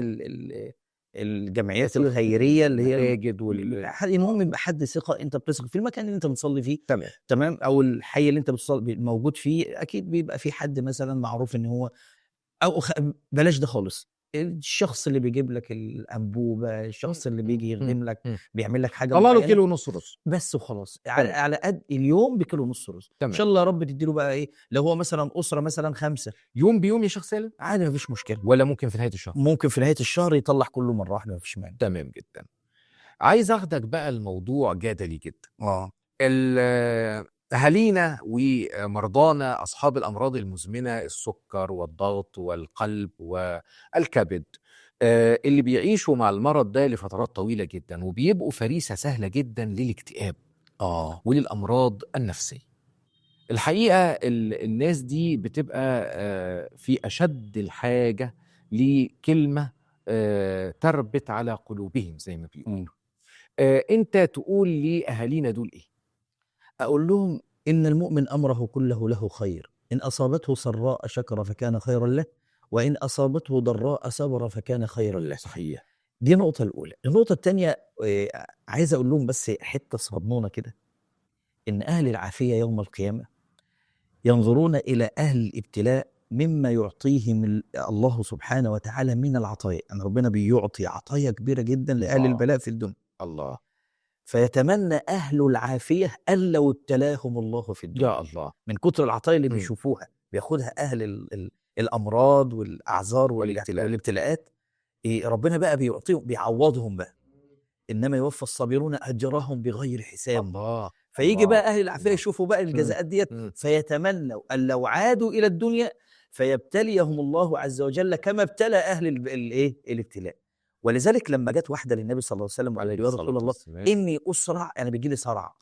الجمعيات الخيرية اللي هي المساجد المهم يبقى حد ثقة انت بتثق في المكان اللي انت بتصلي فيه. تمام. تمام. او الحي اللي انت بتصلي موجود فيه، اكيد بيبقى في حد مثلا معروف ان هو، او بلاش ده خالص، الشخص اللي بيجيب لك الانبوبة، الشخص اللي بيجي يخدم لك، بيعمل لك حاجة، طلع له 1.5 كيلو رز بس وخلاص. على قد اليوم بكيلو ونص رز. ان شاء الله يا رب تديله بقى ايه، لو هو مثلا اسره مثلا 5 يوم بيوم يا شيخ سالم عادي مفيش مشكلة، ولا ممكن في نهاية الشهر؟ ممكن في نهاية الشهر يطلع كله مرة واحدة مفيش مانع. تمام جدا. عايز اخدك بقى الموضوع جدلي جدا. اهالينا ومرضانا اصحاب الامراض المزمنة، السكر والضغط والقلب والكبد، اللي بيعيشوا مع المرض ده لفترات طويلة جدا، وبيبقوا فريسة سهلة جدا للاكتئاب وللامراض النفسية. الحقيقة الناس دي بتبقى في اشد الحاجة لكلمة تربت على قلوبهم زي ما بيقولوا. انت تقول لاهالينا دول ايه؟ اقول لهم إن المؤمن أمره كله له خير، إن أصابته سراء شكر فكان خيرا له، وإن أصابته ضراء صبر فكان خيرا له. صحيح. دي النقطة الأولى. النقطة الثانية، عايز أقول لهم بس حتة صغنونة كده، إن أهل العافية يوم القيامة ينظرون إلى أهل الابتلاء مما يعطيهم الله سبحانه وتعالى من العطايا. يعني ربنا بيعطي عطايا كبيرة جدا لأهل البلاء في الدنيا. الله. فيتمنى أهل العافية أن لو ابتلاهم الله في الدنيا. يا الله. من كتر العطايا اللي بيشوفوها بياخدها أهل الأمراض والأعذار والابتلاءات، ربنا بقى بيعطيهم، بيعوضهم بقى. إنما يوفى الصابرون أجرهم بغير حساب. الله. فيجي بقى أهل العافية يشوفوا بقى الجزاءات ديت، فيتمنوا أن لو عادوا إلى الدنيا فيبتليهم الله عز وجل كما ابتلى أهل الابتلاء. ولذلك لما جت واحدة للنبي صلى الله عليه وسلم وقال يا رسول الله اني اسرع، انا بيجي لي صرع،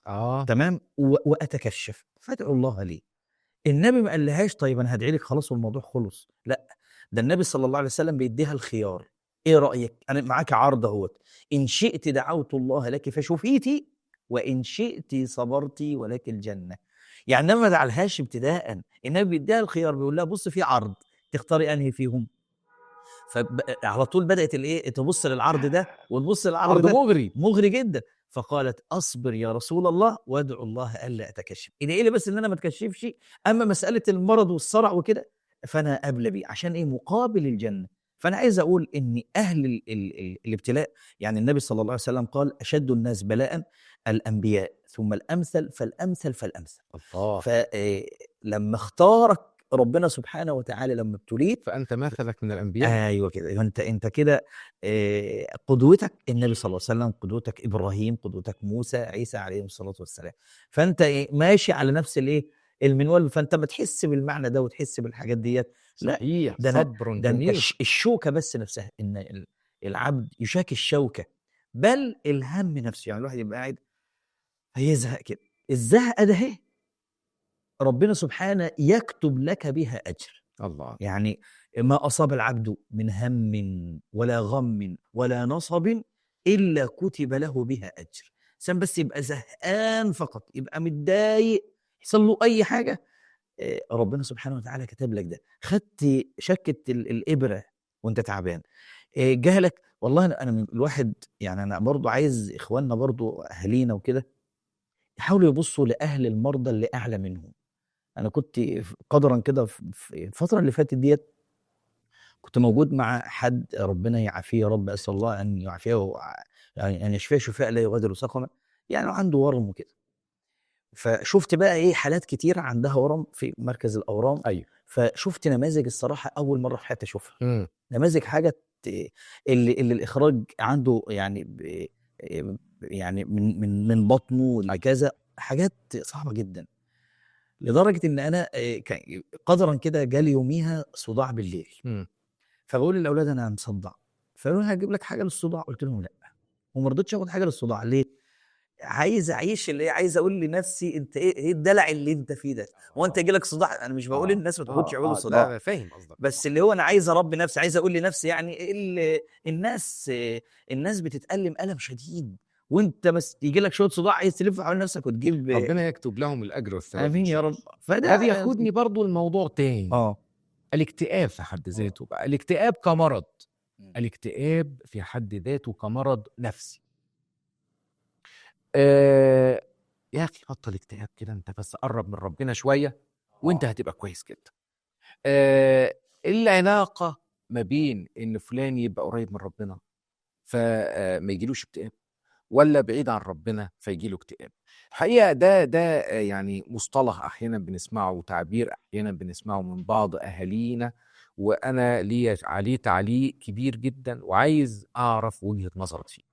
تمام، واتكشف، فادعوا الله لي. النبي ما قالهاش طيب انا هدعي لك خلاص والموضوع خلص، لا، ده النبي صلى الله عليه وسلم بيديها الخيار. ايه رايك؟ انا معاك عرض اهوت، ان شئت دعوت الله لك فشفيتي، وان شئت صبرتي ولك الجنة. يعني النبي ما دعلهاش ابتداء، النبي بيديها الخيار، بيقول لها بص في عرض، تختاري انهي فيهم. فعلى طول بدات الايه تبص للعرض ده وتبص للعرض عرض ده، مغري. مغري جدا. فقالت اصبر يا رسول الله وادعو الله الا اتكشف. ادعي لي بس ان انا ما اتكشفش، اما مسالة المرض والصرع وكده فانا قابله بيه، عشان ايه؟ مقابل الجنة. فانا عايز اقول ان اهل ال ال ال الابتلاء، يعني النبي صلى الله عليه وسلم قال اشد الناس بلاء الانبياء ثم الامثل فالامثل فالامثل. الله. فلما اختارك ربنا سبحانه وتعالى لما ابتليت فانت مثلك من الانبياء. ايوه كده، انت كده قدوتك النبي صلى الله عليه وسلم، قدوتك ابراهيم، قدوتك موسى، عيسى عليهم الصلاة والسلام. فانت ايه ماشي على نفس الايه المنوال، فانت ما تحس بالمعنى ده وتحس بالحاجات ديت. لا صحيح، ده صبر ده انت جميل. الشوكة بس نفسها، ان العبد يشاك الشوكة، بل الهم نفسه. يعني الواحد يبقى قاعد هيزهق كده، الزهقه ده اهي ربنا سبحانه يكتب لك بها اجر. الله. يعني ما أصاب العبد من هم ولا غم ولا نصب إلا كتب له بها أجر. سن بس يبقى زهقان فقط، يبقى متضايق، يحصل له أي حاجة، ربنا سبحانه وتعالى كتب لك ده. خدت شكة الإبرة وانت تعبان، جهلك. والله أنا من الواحد، يعني أنا برضو عايز إخواننا برضو أهالينا وكده يحاولوا يبصوا لأهل المرضى اللي أعلى منهم. أنا كنت قدرا كده في الفترة اللي فاتت ديت كنت موجود مع حد ربنا يعافيه يا رب، أسأل الله أن يعافيه يعني أن يشفيه شفاء لا يغادر سقما، يعني عنده ورم وكده. فشفت بقى إيه حالات كتير عندها ورم في مركز الأورام. أيوه. فشفت نماذج الصراحة أول مرة في حياتي أشوفها. نماذج حاجة اللي الإخراج عنده يعني يعني من من بطنه لكذا، حاجات صعبة جدا، لدرجة ان انا قدرا كده جالي يوميها صداع بالليل. فبقول للاولاد انا مصدع، فقالوا لي هجيب لك حاجة للصداع، قلت لهم لا، وما رضيتش اخد حاجة للصداع. ليه؟ عايز اعيش اللي عايز اقول لنفسي انت ايه الدلع اللي انت فيه ده؟ هو انت يجي لك صداع؟ انا مش بقول للناس ما تاخدش علاج الصداع، لا فاهم قصدك، بس اللي هو انا عايز اربي نفسي، عايز اقول لنفسي يعني ايه الناس بتتالم الم شديد، وانت بس يجي لك شوية صداع عايز تلف حوالين نفسك وتجيب. ربنا يكتب لهم الاجر والثواب. امين يا رب. فده ياخدني برضو الموضوع تاني. الاكتئاب في حد ذاته بقى، الاكتئاب كمرض، الاكتئاب في حد ذاته كمرض نفسي. يا اخي بطل اكتئاب كده، انت بس قرب من ربنا شوية وانت هتبقى كويس جدا. العلاقة ما بين ان فلان يبقى قريب من ربنا فما يجيلوش اكتئاب، ولا بعيد عن ربنا فيجيله اكتئاب. الحقيقة ده يعني مصطلح احيانا بنسمعه وتعبير احيانا بنسمعه من بعض اهالينا، وانا لي عليه تعليق كبير جدا وعايز اعرف وجهه نظرك فيه.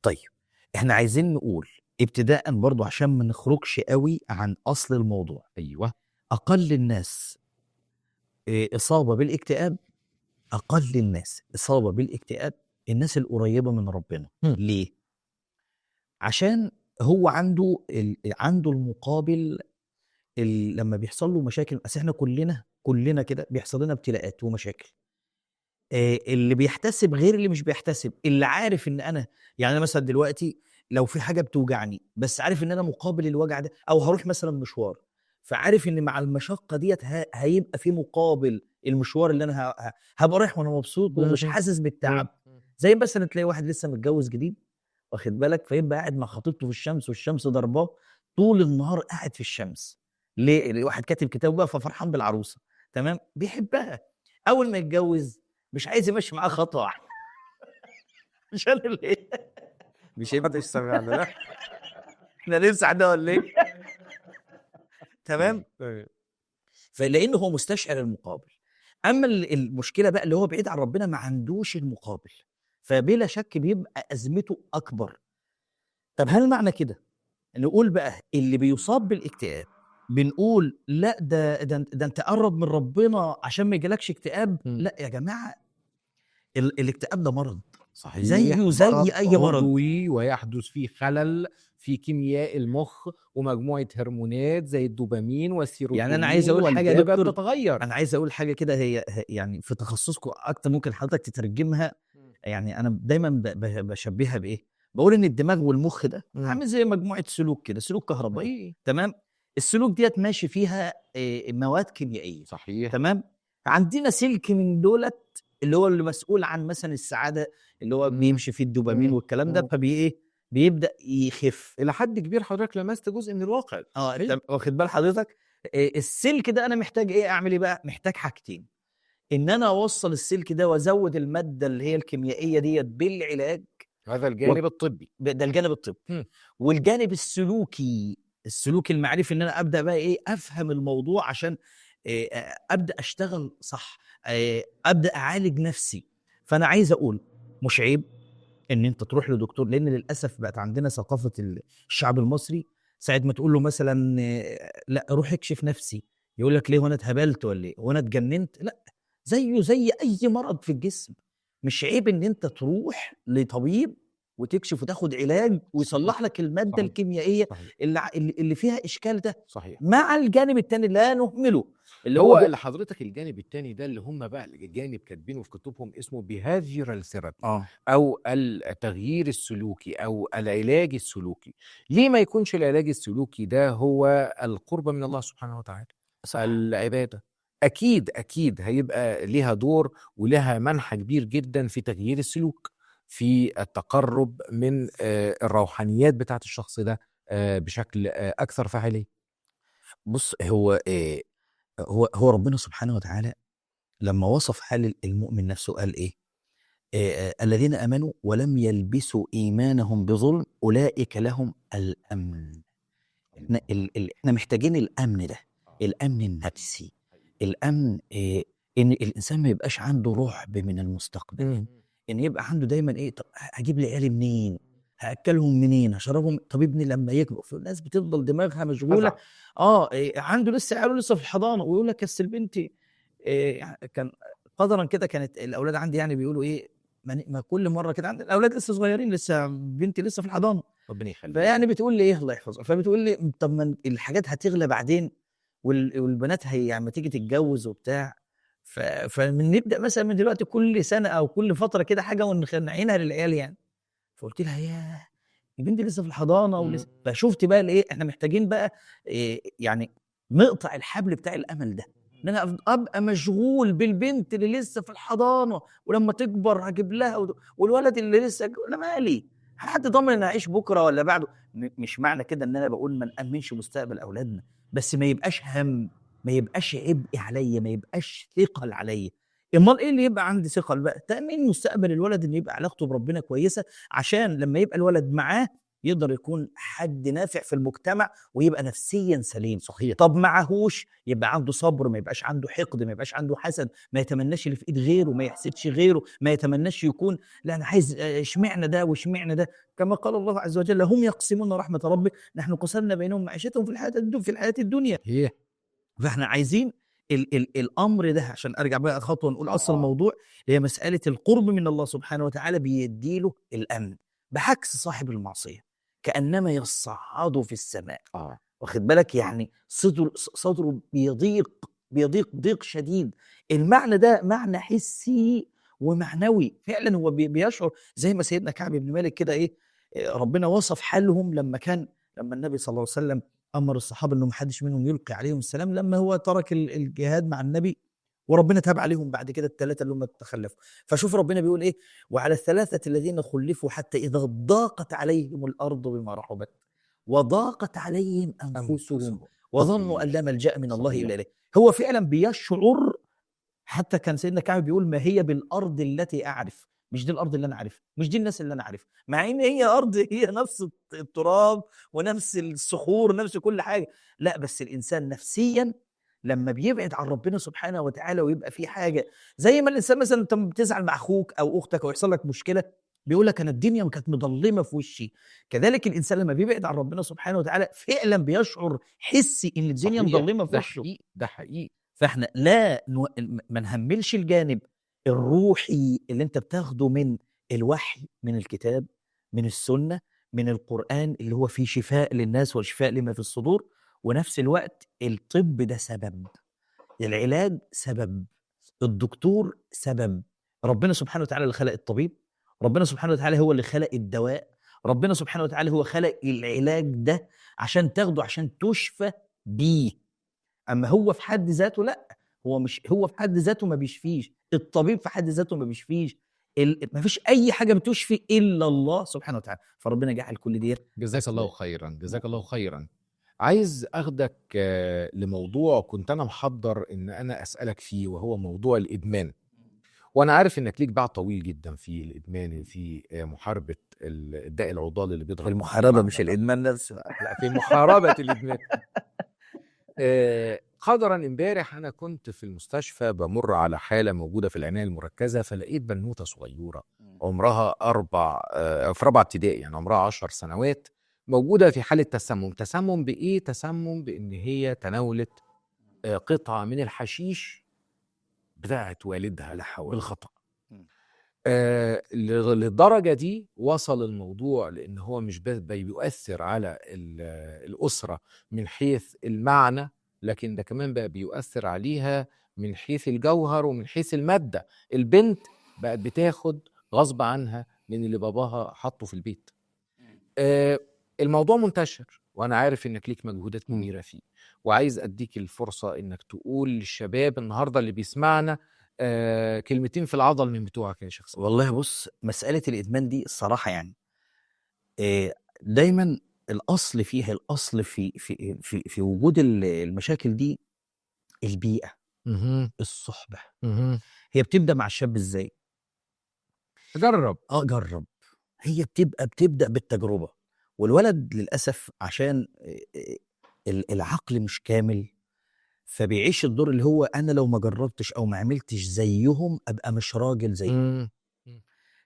طيب احنا عايزين نقول ابتداء برضو عشان ما نخرجش قوي عن اصل الموضوع. ايوه. اقل الناس اصابه بالاكتئاب، اقل الناس اصابه بالاكتئاب الناس القريبة من ربنا. ليه؟ عشان هو عنده المقابل لما بيحصل له مشاكل. اصل احنا كلنا كده بيحصل لنا ابتلاءات ومشاكل. اللي بيحتسب غير اللي مش بيحتسب. اللي عارف ان انا يعني انا مثلا دلوقتي لو في حاجة بتوجعني بس عارف ان انا مقابل الوجع ده، او هروح مثلا مشوار فعارف ان مع المشقة ديت هيبقى في مقابل المشوار اللي انا هبقى رايح وانا مبسوط ومش حاسس بالتعب. زي مثلا تلاقي واحد لسه متجوز جديد واخد بالك، فيبقى قاعد مع خطيبته في الشمس والشمس ضرباه طول النهار قاعد في الشمس. ليه؟ الواحد كاتب كتاب بقى ففرحان بالعروسه، تمام، بيحبها. اول ما يتجوز مش عايز يمشي معاه خطوة واحدة. مش انا اللي مش هيبقى سامعنا. لا احنا نمسح ده ولا ايه؟ تمام. فلانه هو مستشعر المقابل. اما المشكلة بقى اللي هو بعيد عن ربنا ما عندوش المقابل، فبلا شك بيبقى ازمته اكبر. طب هل معنى كده نقول بقى اللي بيصاب بالاكتئاب بنقول لا ده انت قرب من ربنا عشان ما يجيلكش اكتئاب؟ لا يا جماعة، الاكتئاب ده مرض. صحيح، زيه زي اي مرض عضوي، ويحدث فيه خلل في كيمياء المخ ومجموعة هرمونات زي الدوبامين والسيروتونين. يعني انا عايز اقول حاجة يا دكتور، بتتغير. انا عايز اقول حاجة كده هي يعني في تخصصكم اكتر ممكن حضرتك تترجمها. يعني انا دايما بشبهها بايه؟ بقول ان الدماغ والمخ ده عامل زي مجموعة سلوك كده، سلوك كهربائي، تمام؟ السلوك ديت ماشي فيها مواد كيميائية. صحيح، تمام. عندنا سلك من دولت اللي هو اللي مسؤول عن مثلا السعادة، اللي هو بيمشي فيه الدوبامين والكلام ده، فبي ايه بيبدا يخف الى حد كبير. حضرتك لمست جزء من الواقع. انت واخد بال حضرتك؟ السلك ده انا محتاج ايه، اعمل ايه بقى؟ محتاج حاجتين، ان انا اوصل السلك ده وازود المادة اللي هي الكيميائية ديت بالعلاج، هذا الجانب الطبي، ده الجانب الطبي. والجانب السلوكي، السلوك المعرفي، ان انا ابدا بقى ايه افهم الموضوع عشان إيه ابدا اشتغل صح، إيه ابدا اعالج نفسي. فانا عايز اقول مش عيب ان انت تروح لدكتور، لان للاسف بقت عندنا ثقافة الشعب المصري، ساعة ما تقول له مثلا لا روح اكشف نفسي، يقول لك ليه، وانا اتهبلت ولا ايه، وانا اتجننت؟ لا، زيه زي اي مرض في الجسم، مش عيب ان انت تروح لطبيب وتكشف وتاخد علاج ويصلح لك المادة الكيميائية اللي فيها اشكال ده. صحيح. مع الجانب الثاني لا نهمله، اللي هو اللي حضرتك الجانب الثاني ده اللي هم بقى الجانب كاتبينه في كتبهم اسمه behavioral therapy، او التغيير السلوكي او العلاج السلوكي. ليه ما يكونش العلاج السلوكي ده هو القرب من الله سبحانه وتعالى؟ صح. العبادة اكيد اكيد هيبقى لها دور ولها منحى كبير جدا في تغيير السلوك، في التقرب من الروحانيات بتاعت الشخص ده بشكل اكثر فاعلية. بص، هو هو ربنا سبحانه وتعالى لما وصف حال المؤمن نفسه قال ايه؟ الذين امنوا ولم يلبسوا ايمانهم بظلم اولئك لهم الامن. احنا محتاجين الامن ده، الامن النفسي، الامن ان الانسان ما يبقاش عنده رعب من المستقبل، ان يبقى عنده دايما ايه، طب هجيب لي عيالي منين، هاكلهم منين، هشربهم، طب ابني لما يكبر. الناس بتفضل دماغها مشغولة، إيه عنده لسه عياله لسه في الحضانة، ويقول لك بس البنت إيه، كان قدرا كده كانت الاولاد عندي يعني بيقولوا ايه، ما كل مرة كده عندي الاولاد لسه صغيرين، لسه بنتي لسه في الحضانة، ربنا يخليك، فيعني بتقول لي ايه الله يحفظها، فبتقول لي طب ما الحاجات هتغلى بعدين والبنات هي يعني ما تيجي تتجوز وبتاع، فنبدا مثلا من دلوقتي كل سنة او كل فترة كده حاجة ونعينها للعيال يعني. فقلت لها ياه البنت لسه في الحضانة ولسه. فشفت بقى الايه، احنا محتاجين بقى إيه يعني نقطع الحبل بتاع الامل ده، ان انا ابقى مشغول بالبنت اللي لسه في الحضانة ولما تكبر هجيب لها، والولد اللي لسه، انا مالي، حد ضامن ان اعيش بكره ولا بعده؟ مش معنى كده ان انا بقول ما نامنش مستقبل اولادنا، بس ما يبقاش هم، ما يبقاش عبء عليا، ما يبقاش ثقل عليا. امال ايه اللي يبقى عندي ثقل بقى؟ تامين مستقبل الولد، ان يبقى علاقته بربنا كويسة، عشان لما يبقى الولد معاه يقدر يكون حد نافع في المجتمع ويبقى نفسيا سليم. صحيح. طب معهوش يبقى عنده صبر، ما يبقاش عنده حقد، ما يبقاش عنده حسد، ما يتمناش اللي في ايد غيره، ما يحسدش غيره، ما يتمناش يكون لا انا عايز اشمعنى ده واشمعنى ده. كما قال الله عز وجل هم يقسمون رحمة ربك نحن قسمنا بينهم معيشتهم في الحياة الدنيا. فاحنا عايزين ال ال الامر ده، عشان ارجع بقى خطوة نقول اصل الموضوع هي مسالة القرب من الله سبحانه وتعالى بيديله الامن، بعكس صاحب المعصية كانما يصعد في السماء. واخد بالك؟ يعني صدره بيضيق ضيق شديد. المعنى ده معنى حسي ومعنوي فعلا، هو بيشعر زي ما سيدنا كعب بن مالك كده ايه، ربنا وصف حالهم لما النبي صلى الله عليه وسلم امر الصحابة انه ما حدش منهم يلقي عليهم السلام لما هو ترك الجهاد مع النبي، وربنا تاب عليهم بعد كده الثلاثة اللي هم تخلفوا. فشوف ربنا بيقول ايه، وعلى الثلاثة الذين خلفوا حتى اذا ضاقت عليهم الارض بما رحبت وضاقت عليهم انفسهم وظنوا ان لا ملجا من الله الا اليه. هو فعلا بيشعر، حتى كان سيدنا كعب بيقول ما هي بالارض التي اعرف، مش دي الارض اللي انا عارفها، مش دي الناس اللي انا عارفها، مع ان هي ارض، هي نفس التراب ونفس الصخور ونفس كل حاجة. لا بس الانسان نفسيا لما بيبعد عن ربنا سبحانه وتعالى ويبقى في حاجة، زي ما الانسان مثلا انت بتزعل مع اخوك او اختك او يحصل لك مشكلة بيقول لك انا الدنيا كانت مظلمة في وشي، كذلك الانسان لما بيبعد عن ربنا سبحانه وتعالى فعلا بيشعر حسي ان الدنيا مظلمة في وشه. ده حقيقي. فاحنا لا ما نهملش الجانب الروحي اللي انت بتاخده من الوحي، من الكتاب، من السنة، من القرآن اللي هو فيه شفاء للناس وشفاء لما في الصدور. ونفس الوقت الطب ده سبب، العلاج سبب، الدكتور سبب. ربنا سبحانه وتعالى اللي خلق الطبيب، ربنا سبحانه وتعالى هو اللي خلق الدواء، ربنا سبحانه وتعالى هو خلق العلاج ده عشان تاخده، عشان تشفى بيه. أما هو في حد ذاته لا، هو مش هو في حد ذاته ما بيشفيش، الطبيب في حد ذاته ما بيشفيش، ما فيش اي حاجة بتشفي الا الله سبحانه وتعالى. فربنا جعل كل دي. جزاك الله خيرا، جزاك الله خيرا. عايز اخدك لموضوع كنت انا محضر ان انا اسالك فيه، وهو موضوع الادمان. وانا عارف انك ليك باع طويل جدا في الادمان، في محاربة الداء العضال اللي بيضرب المحاربة، مش الادمان نفسه. لا، في محاربة الادمان. قدرا امبارح انا كنت في المستشفى بمر على حاله موجودة في العناية المركزة، فلقيت بنوته صغيرة عمرها في رابعه ابتدائي، يعني عمرها 10 سنوات، موجودة في حاله تسمم. تسمم بايه؟ تسمم بان هي تناولت قطعه من الحشيش بتاعت والدها بالخطأ. للدرجة دي وصل الموضوع، لأن هو مش بس بيؤثر على الأسرة من حيث المعنى، لكن ده كمان بقى بيؤثر عليها من حيث الجوهر ومن حيث المادة. البنت بقت بتاخد غصب عنها من اللي باباها حطه في البيت. الموضوع منتشر، وأنا عارف إنك ليك مجهودات كبيرة فيه، وعايز أديك الفرصة إنك تقول للشباب النهاردة اللي بيسمعنا كلمتين في العضل من بتوعك يا شيخ. والله بص، مسألة الإدمان دي الصراحة يعني دايما الأصل فيها، الأصل في في في في وجود المشاكل دي البيئة، الصحبة. هي بتبدأ مع الشاب إزاي؟ جرب. جرب. هي بتبدأ بالتجربة. والولد للأسف عشان العقل مش كامل، فبيعيش الدور اللي هو أنا لو ما جربتش أو ما عملتش زيهم أبقى مش راجل زيهم.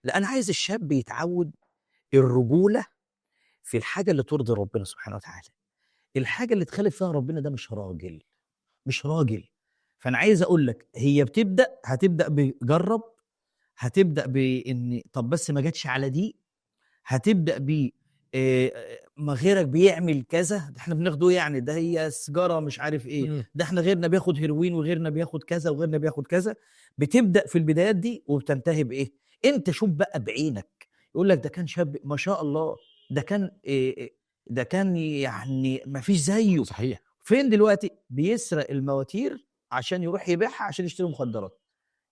لا، أنا عايز الشاب يتعود الرجولة في الحاجة اللي ترضي ربنا سبحانه وتعالى. الحاجة اللي تخالف فيها ربنا ده مش راجل، مش راجل. فأنا عايز أقول لك هي هتبدأ بجرب، هتبدأ بإن طب بس ما جاتش على دي، هتبدأ ب ما غيرك بيعمل كذا، ده احنا بناخده يعني، ده هي سجارة مش عارف ايه، ده احنا غيرنا بياخد هيروين وغيرنا بياخد كذا وغيرنا بياخد كذا. بتبدأ في البدايات دي وبتنتهي بايه؟ انت شوف بقى بعينك، يقول لك ده كان شاب ما شاء الله، ده كان ده كان يعني ما فيش زيه. صحيح. فين دلوقتي؟ بيسرق المواتير عشان يروح يبيعها عشان يشتري مخدرات،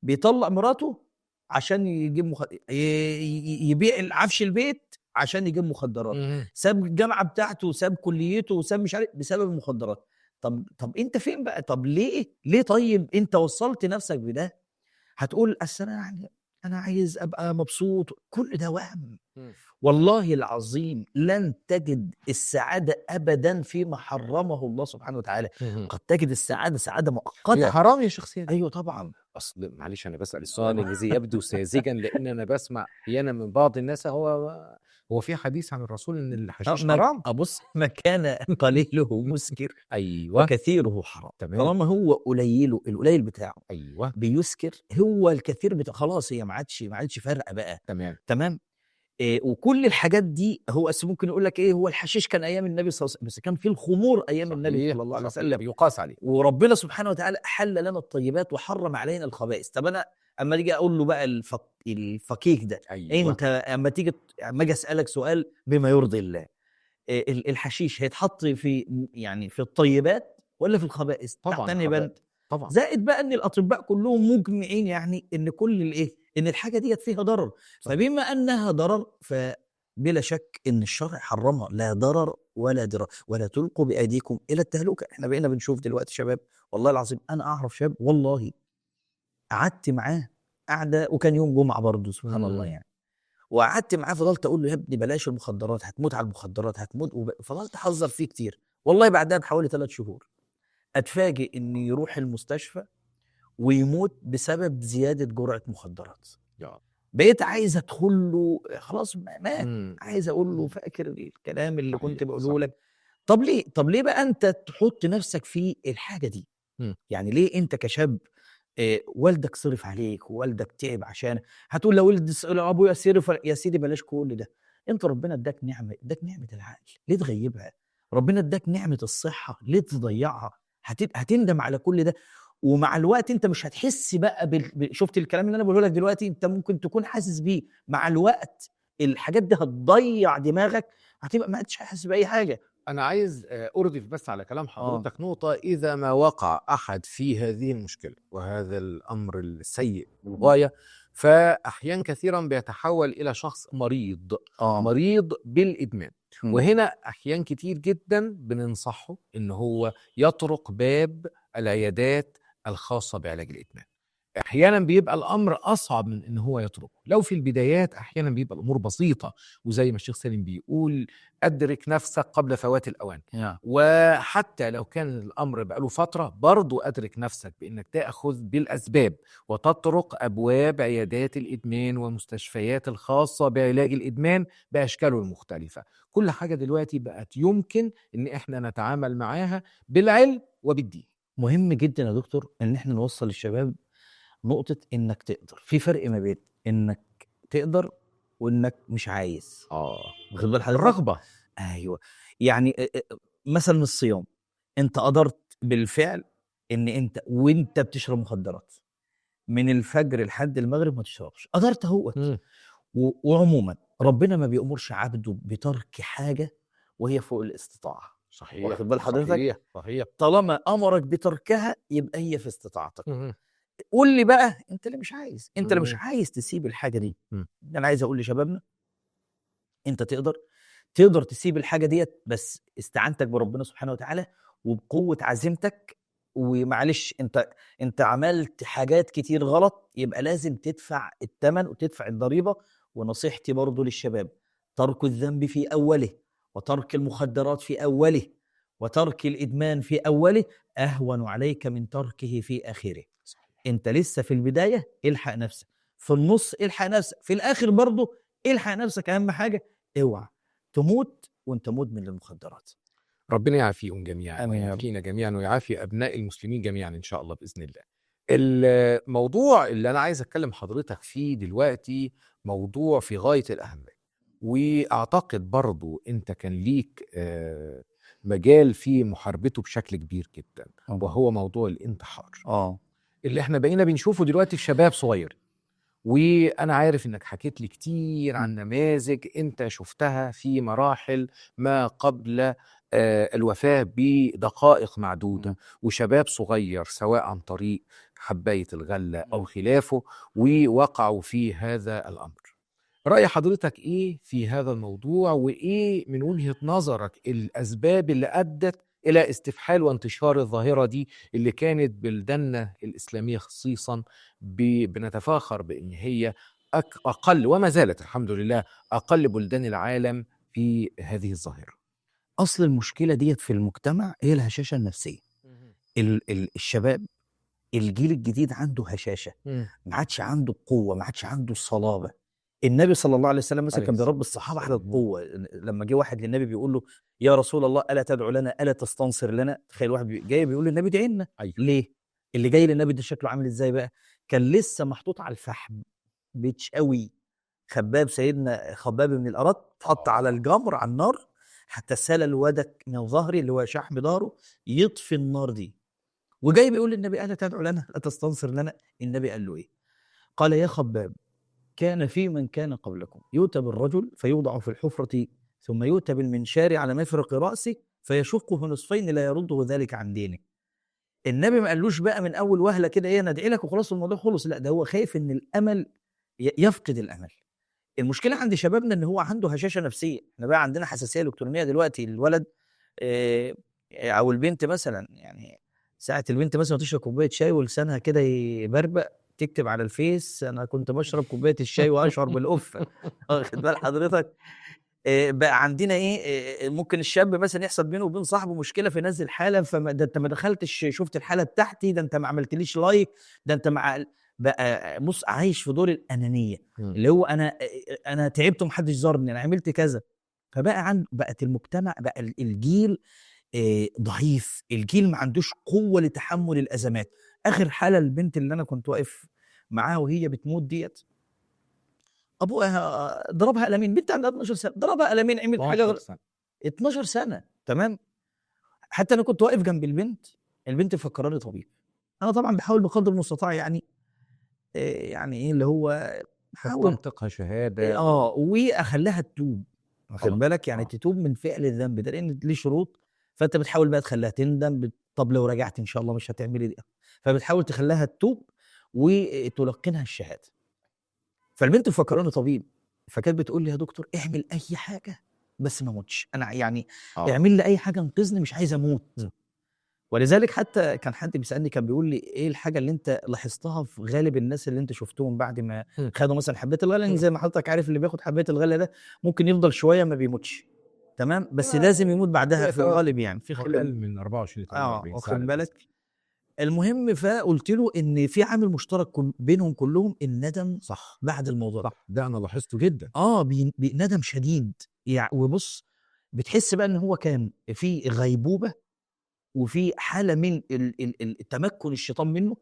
بيطلق مراته عشان يجيب يبيع العفش البيت عشان يجيب مخدرات، ساب الجامعة بتاعته وساب كليته وساب مش عارف بسبب المخدرات. طب انت فين بقى؟ طب ليه طيب انت وصلت نفسك بده؟ هتقول اصل انا يعني انا عايز ابقى مبسوط. كل ده وهم. والله العظيم لن تجد السعادة ابدا فيما حرمه الله سبحانه وتعالى. قد تجد السعادة سعادة مؤقتة. حرام يا شخصية. ايوه طبعا. اصل معلش انا بسال السؤال الذي يبدو ساذجا، لان انا بسمع احيانا من بعض الناس هو في حديث عن الرسول ان الحشيش حرام. ابص، ما كان قليله مسكر ايوه وكثيره حرام. تمام. طالما هو قليله، القليل بتاعه ايوه بيسكر، هو الكثير بتاعه خلاص هي ما عادش فارقه بقى. تمام. إيه، وكل الحاجات دي هو أصل ممكن يقول لك ايه، هو الحشيش كان ايام النبي صلى الله عليه وسلم، بس كان في الخمور ايام النبي صلى الله عليه وسلم، يقاس عليه. وربنا سبحانه وتعالى حل لنا الطيبات وحرم علينا الخبائث. طب انا اما اجي اقول له بقى الفكيك ده، أيوة. انت اما تيجي اما اجي اسالك سؤال بما يرضي الله، الحشيش هيتحط في يعني في الطيبات ولا في الخبائث؟ طبعا طبعا. زائد بقى ان الاطباء كلهم مجمعين يعني ان كل الايه، ان الحاجة ديت فيها ضرر. فبما انها ضرر فبلا شك ان الشرع حرمها، لا ضرر ولا ضرار، ولا تلقوا بايديكم الى التهلكة. احنا بقينا بنشوف دلوقتي شباب، والله العظيم انا اعرف شاب والله قعدت معاه قعدة، وكان يوم جمعه برضه سبحان الله يعني، وقعدت معاه فضلت اقول له يا ابني بلاش المخدرات، هتموت على المخدرات هتموت، فضلت احذر فيه كتير. والله بعدها بحوالي 3 شهور اتفاجئ ان يروح المستشفى ويموت بسبب زيادة جرعة مخدرات. بقيت عايز ادخل له، خلاص مات، عايز اقول له فاكر الكلام اللي كنت بقوله لك. طب ليه؟ طب ليه بقى انت تحط نفسك في الحاجة دي؟ يعني ليه انت كشاب والدك صرف عليك ووالدك تعب عشان هتقول لو ولد ابويا صرف، يا سيدي بلاش كل ده. انت ربنا اداك نعمه، اداك نعمه العقل، ليه تغيبها؟ ربنا اداك نعمه الصحة، ليه تضيعها؟ هتندم على كل ده. ومع الوقت انت مش هتحس بقى شفت الكلام اللي انا بقوله لك دلوقتي، انت ممكن تكون حاسس بيه، مع الوقت الحاجات دي هتضيع دماغك، هتبقى ما انتش حاسس باي حاجة. أنا عايز أردف بس على كلام حضرتك نقطة. إذا ما وقع أحد في هذه المشكلة وهذا الأمر السيء للغاية، فأحيان كثيرا بيتحول إلى شخص مريض، مريض بالإدمان. وهنا أحيان كتير جدا بننصحه إن هو يطرق باب العيادات الخاصة بعلاج الإدمان. أحيانا بيبقى الأمر أصعب من إن هو يتركه. لو في البدايات أحيانا بيبقى الأمور بسيطة، وزي ما الشيخ سالم بيقول أدرك نفسك قبل فوات الأوان. وحتى لو كان الأمر بقاله فترة برضو أدرك نفسك بإنك تأخذ بالأسباب وتطرق أبواب عيادات الإدمان ومستشفيات الخاصة بعلاج الإدمان بأشكاله المختلفة. كل حاجة دلوقتي بقت يمكن إن إحنا نتعامل معاها بالعلم وبالدين. مهم جدا يا دكتور إن إحنا نوصل للشباب نقطة إنك تقدر. في فرق ما بين إنك تقدر وإنك مش عايز. واخد بال حضرتك؟ الرغبة. أيوة. يعني مثلا الصيام، أنت قدرت بالفعل إن أنت وأنت بتشرب مخدرات من الفجر لحد المغرب ما تشربش، قدرت أهوت. وعموما ربنا ما بيأمرش عبده بترك حاجة وهي فوق الاستطاعة. صحيح. واخد بال حضرتك؟ صحيح. طالما أمرك بتركها يبقى هي في استطاعتك. قول لي بقى انت اللي مش عايز، انت اللي مش عايز تسيب الحاجة دي. انا عايز اقول لشبابنا انت تقدر تسيب الحاجة ديت، بس استعانتك بربنا سبحانه وتعالى وبقوة عزيمتك. ومعلش انت عملت حاجات كتير غلط، يبقى لازم تدفع الثمن وتدفع الضريبة. ونصيحتي برضو للشباب، ترك الذنب في اوله، وترك المخدرات في اوله، وترك الادمان في اوله اهون عليك من تركه في اخره. انت لسه في البداية الحق نفسك، في النص الحق نفسك، في الاخر برضو الحق نفسك. اهم حاجة اوعى تموت وانت مدمن للمخدرات. ربنا يعافيهم جميعا، آمين يا رب. ويعافينا جميعا، ويعافي ابناء المسلمين جميعا ان شاء الله باذن الله. الموضوع اللي انا عايز اتكلم حضرتك فيه دلوقتي موضوع في غاية الاهمية، واعتقد برضو انت كان ليك مجال في محاربته بشكل كبير جدا، وهو موضوع الانتحار. اللي احنا بقينا بنشوفه دلوقتي في شباب صغير. وانا عارف انك حكيت لي كتير عن نماذج انت شفتها في مراحل ما قبل الوفاة بدقائق معدودة، وشباب صغير سواء عن طريق حباية الغلة أو خلافه ووقعوا في هذا الأمر. رأي حضرتك إيه في هذا الموضوع، وإيه من وجهة نظرك الأسباب اللي أدت إلى استفحال وانتشار الظاهرة دي اللي كانت بلداننا الإسلامية خصيصا بنتفاخر بأن هي أقل، وما زالت الحمد لله أقل بلدان العالم في هذه الظاهرة؟ أصل المشكلة ديت في المجتمع هي الهشاشة النفسية. الشباب الجيل الجديد عنده هشاشة، ما عادش عنده قوة، ما عادش عنده الصلابة. النبي صلى الله عليه وسلم مثلا كان بيربي الصحابة على القوة. لما جه واحد للنبي بيقول له يا رسول الله ألا تدعو لنا، ألا تستنصر لنا. تخيل واحد جاي بيقول للنبي ادعي لنا. أيوه. ليه؟ اللي جاي للنبي ده شكله عامل ازاي بقى؟ كان لسه محطوط على الفحم بيتشوي. خباب، سيدنا خباب بن الأرت، اتحط على الجمر على النار حتى سال الودك من ظهري اللي هو شحم ظهره يطفي النار دي. وجاي بيقول للنبي ألا تدعو لنا، ألا تستنصر لنا. النبي قال له إيه؟ قال يا خباب كان في من كان قبلكم يؤتى بالرجل فيوضع في الحفرة ثم يؤتى بالمنشار على مفرق رأسه فيشقه نصفين لا يرده ذلك عن دينه. النبي ما قالوش بقى من أول وهلة كده إيه أنا أدعي لك وخلاص الموضوع خلص، لا ده هو خايف إن الأمل يفقد الأمل. المشكلة عند شبابنا إن هو عنده هشاشة نفسية. إحنا بقى عندنا حساسية إلكترونية دلوقتي. الولد أو البنت مثلا، يعني ساعة البنت مثلا تشرب كوباية شاي ولسانها كده يبربق، تكتب على الفيس أنا كنت بشرب كوباية الشاي وأشعر بالأفة. واخد بال حضرتك؟ بقى عندنا إيه، ممكن الشاب مثلا يحصل بينه وبين صاحبه مشكلة فينزل حالة، فما ده أنت ما دخلتش شفت الحالة بتاعتي، ده أنت ما عملتليش لايك، ده أنت مع بقى بص عايش في دور الأنانية اللي هو أنا تعبت ومحدش زارني، أنا عملت كذا. فبقى بقت المجتمع بقى الجيل ضعيف، الجيل ما عندوش قوة لتحمل الأزمات. آخر حالة البنت اللي أنا كنت واقف معاها وهي بتموت ديت، أبوها ضربها قلمين، بنت عندها 12 سنة ضربها قلمين، عملت حاجة غلط. 12 سنة تمام. حتى أنا كنت واقف جنب البنت، البنت فكراني طبيب. أنا طبعا بحاول بقدر المستطاع يعني يعني إيه اللي هو بحاول تنطقها شهادة وأخليها تتوب. واخد بالك؟ يعني تتوب من فعل الذنب ده، لان ليه شروط. فانت بتحاول بقى تخليها تندم، طب لو رجعت ان شاء الله مش هتعملي دي، فبتحاول تخليها تتوب وتلقنها الشهادة. فالبنت مفكراني طبيب، فكانت بتقول لي يا دكتور اعمل اي حاجة بس ما اموتش، انا يعني اعمل لي اي حاجة انقذني، مش عايز اموت. ولذلك حتى كان حد بيسالني، كان بيقول لي ايه الحاجة اللي انت لاحظتها في غالب الناس اللي انت شفتهم بعد ما خدوا مثلا حبايه الغلة؟ لان زي ما حضرتك عارف اللي بياخد حبايه الغلة ده ممكن يفضل شوية ما بيموتش، تمام، بس لازم يموت بعدها في الغالب، يعني في خلال من 24 ل 48 ساعة. واخد بالك؟ المهم فقلت له ان في عامل مشترك بينهم كلهم، الندم. صح، بعد الموضوع صح، ده انا لاحظته جدا. ندم شديد يعني. وبص بتحس بقى ان هو كان في غيبوبة وفي حاله من التمكن الشيطان منه،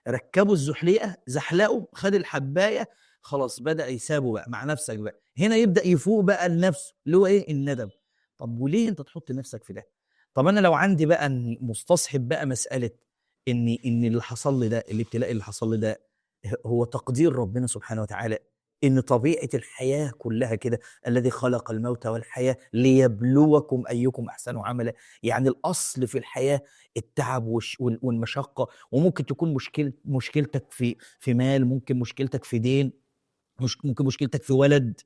ركبوا الزحليقه، زحلقه، خد الحبايه، خلاص بدا يسابه بقى مع نفسك بقى. هنا يبدا يفوق بقى لنفسه، اللي هو ايه؟ الندم. طب وليه انت تحط نفسك في ده؟ طب انا لو عندي بقى مستصحب بقى مسالة ان اللي حصل لي ده، الابتلاء اللي حصل لي ده، هو تقدير ربنا سبحانه وتعالى، ان طبيعة الحياة كلها كده، الذي خلق الموت والحياة ليبلوكم ايكم احسن عملا. يعني الاصل في الحياة التعب والمشقة، وممكن تكون مشكلتك في مال، ممكن مشكلتك في دين، ممكن مشكلتك في ولد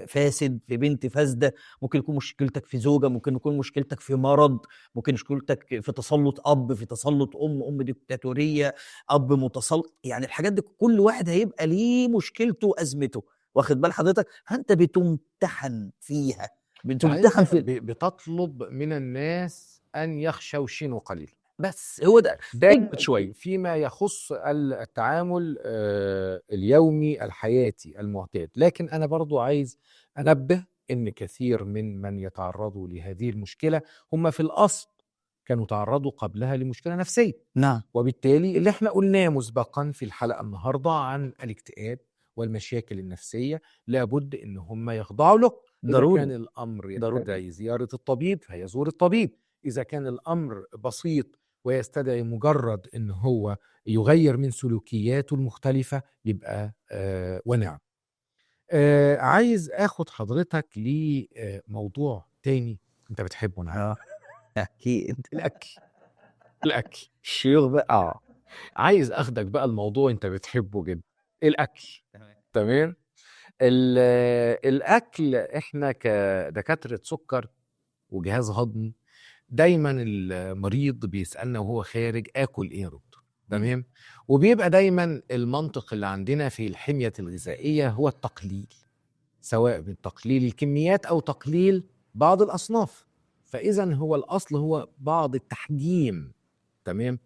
فاسد، في بنت فاسدة، ممكن يكون مشكلتك في زوجه، ممكن يكون مشكلتك في مرض، ممكن مشكلتك في تسلط اب، في تسلط ام ديكتاتوريه، اب متسلط. يعني الحاجات دي كل واحد هيبقى ليه مشكلته وازمته، واخد بال حضرتك؟ فانت بتمتحن فيها، بتمتحن في بتطلب من الناس ان يخشوشنوا قليلا، بس هو ده شوية فيما يخص التعامل اليومي الحياتي المعتاد. لكن أنا برضو عايز أنبه إن كثير من يتعرضوا لهذه المشكلة هم في الأصل كانوا تعرضوا قبلها لمشكلة نفسية. نعم. وبالتالي اللي احنا قلناه مسبقا في الحلقة النهاردة عن الاكتئاب والمشاكل النفسية لابد إن هم يخضعوا له. ضروري. إذا كان الأمر يستدعي زيارة الطبيب فيزور الطبيب، إذا كان الأمر بسيط ويستدعي مجرد إن هو يغير من سلوكياته المختلفة يبقى ونعم. عايز أخد حضرتك لموضوع تاني أنت بتحبه. أنا أكيد. الأكل الشيوخ بقى. عايز أخدك بقى الموضوع أنت بتحبه جدا، الأكل. تمام. الأكل إحنا كدكاترة سكر وجهاز هضمي دايما المريض بيسألنا وهو خارج آكل إيه يا دكتور؟ تمام. وبيبقى دايما المنطق اللي عندنا في الحمية الغذائية هو التقليل، سواء من تقليل الكميات أو تقليل بعض الأصناف. فإذا هو الأصل هو بعض التحجيم. تمام.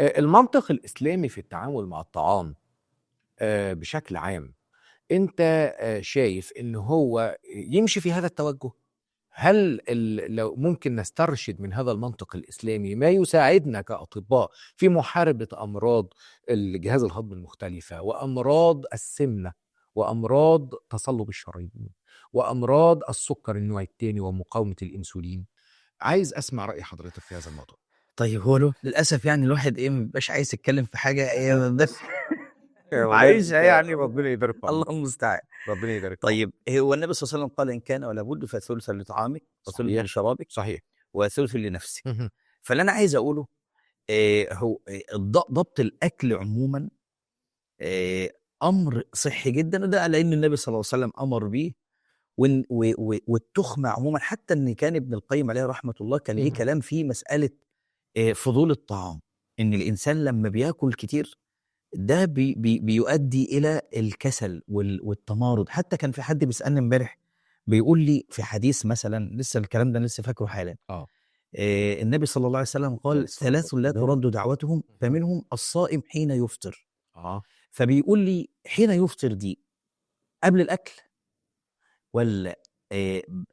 المنطق الإسلامي في التعامل مع الطعام بشكل عام، أنت شايف إن هو يمشي في هذا التوجه؟ هل لو ممكن نسترشد من هذا المنطق الإسلامي ما يساعدنا كأطباء في محاربة أمراض الجهاز الهضمي المختلفة وأمراض السمنة وأمراض تصلب الشرايين وأمراض السكر النوع الثاني ومقاومة الإنسولين؟ عايز أسمع رأي حضرتك في هذا الموضوع. طيب هو للأسف يعني الواحد إيه ما بيبقاش عايز يتكلم في حاجة إيه بس عايز يعني ربنا يبارك فيك. الله المستعان، ربنا يبارك. طيب هو النبي صلى الله عليه وسلم قال إن كان ولا بد فثلث لطعامك وثلث لشرابك، صحيح، وثلث لنفسك. فاللي أنا عايز أقوله هو ضبط الأكل عموما أمر صحي جدا، وده لأن النبي صلى الله عليه وسلم أمر بيه. والتخمة عموما، حتى إن كان ابن القيم عليه رحمة الله كان ليه كلام في مسألة فضول الطعام، إن الإنسان لما بياكل كتير ده بي بي بيؤدي إلى الكسل والتمارض. حتى كان في حد بيسألني امبارح بيقول لي في حديث مثلا، لسه الكلام ده لسه فاكره حالا، النبي صلى الله عليه وسلم قال ثلاث لا ترد دعوتهم فمنهم الصائم حين يفطر. فبيقول لي حين يفطر دي قبل الأكل ولا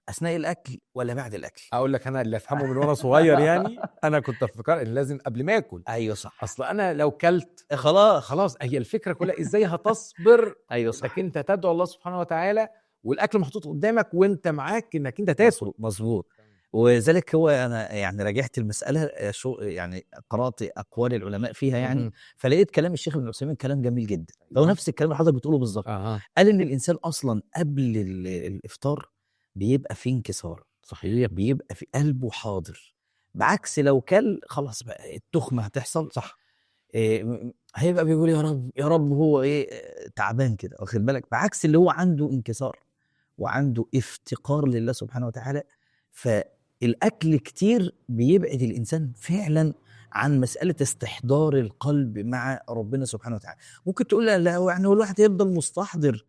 اثناء الاكل ولا بعد الاكل؟ اقول لك انا اللي افهمه من وانا صغير يعني انا كنت افكر ان لازم قبل ما اكل. ايوه صح، اصل انا لو كلت خلاص هي الفكرة كلها ازاي هتصبر. ايوه صح، لكن انت تدعو الله سبحانه وتعالى والاكل محطوط قدامك وانت معاك انك انت تاكل. مظبوط. وذلك هو انا يعني راجعت المسالة، يعني قرات اقوال العلماء فيها يعني، فلقيت كلام الشيخ ابن عثيمين كلام جميل جدا. هو نفس الكلام اللي حضرتك بتقوله بالظبط. قال ان الانسان اصلا قبل الافطار بيبقى في انكسار، صحيح، بيبقى في قلبه حاضر، بعكس لو كل خلاص بقى التخمة هتحصل. صح. إيه، هيبقى بيقول يا رب يا رب، هو ايه تعبان كده، واخد بالك؟ بعكس اللي هو عنده انكسار وعنده افتقار لله سبحانه وتعالى. فالاكل كتير بيبعد الانسان فعلا عن مسالة استحضار القلب مع ربنا سبحانه وتعالى. ممكن تقول لا لا، يعني هو الواحد يفضل مستحضر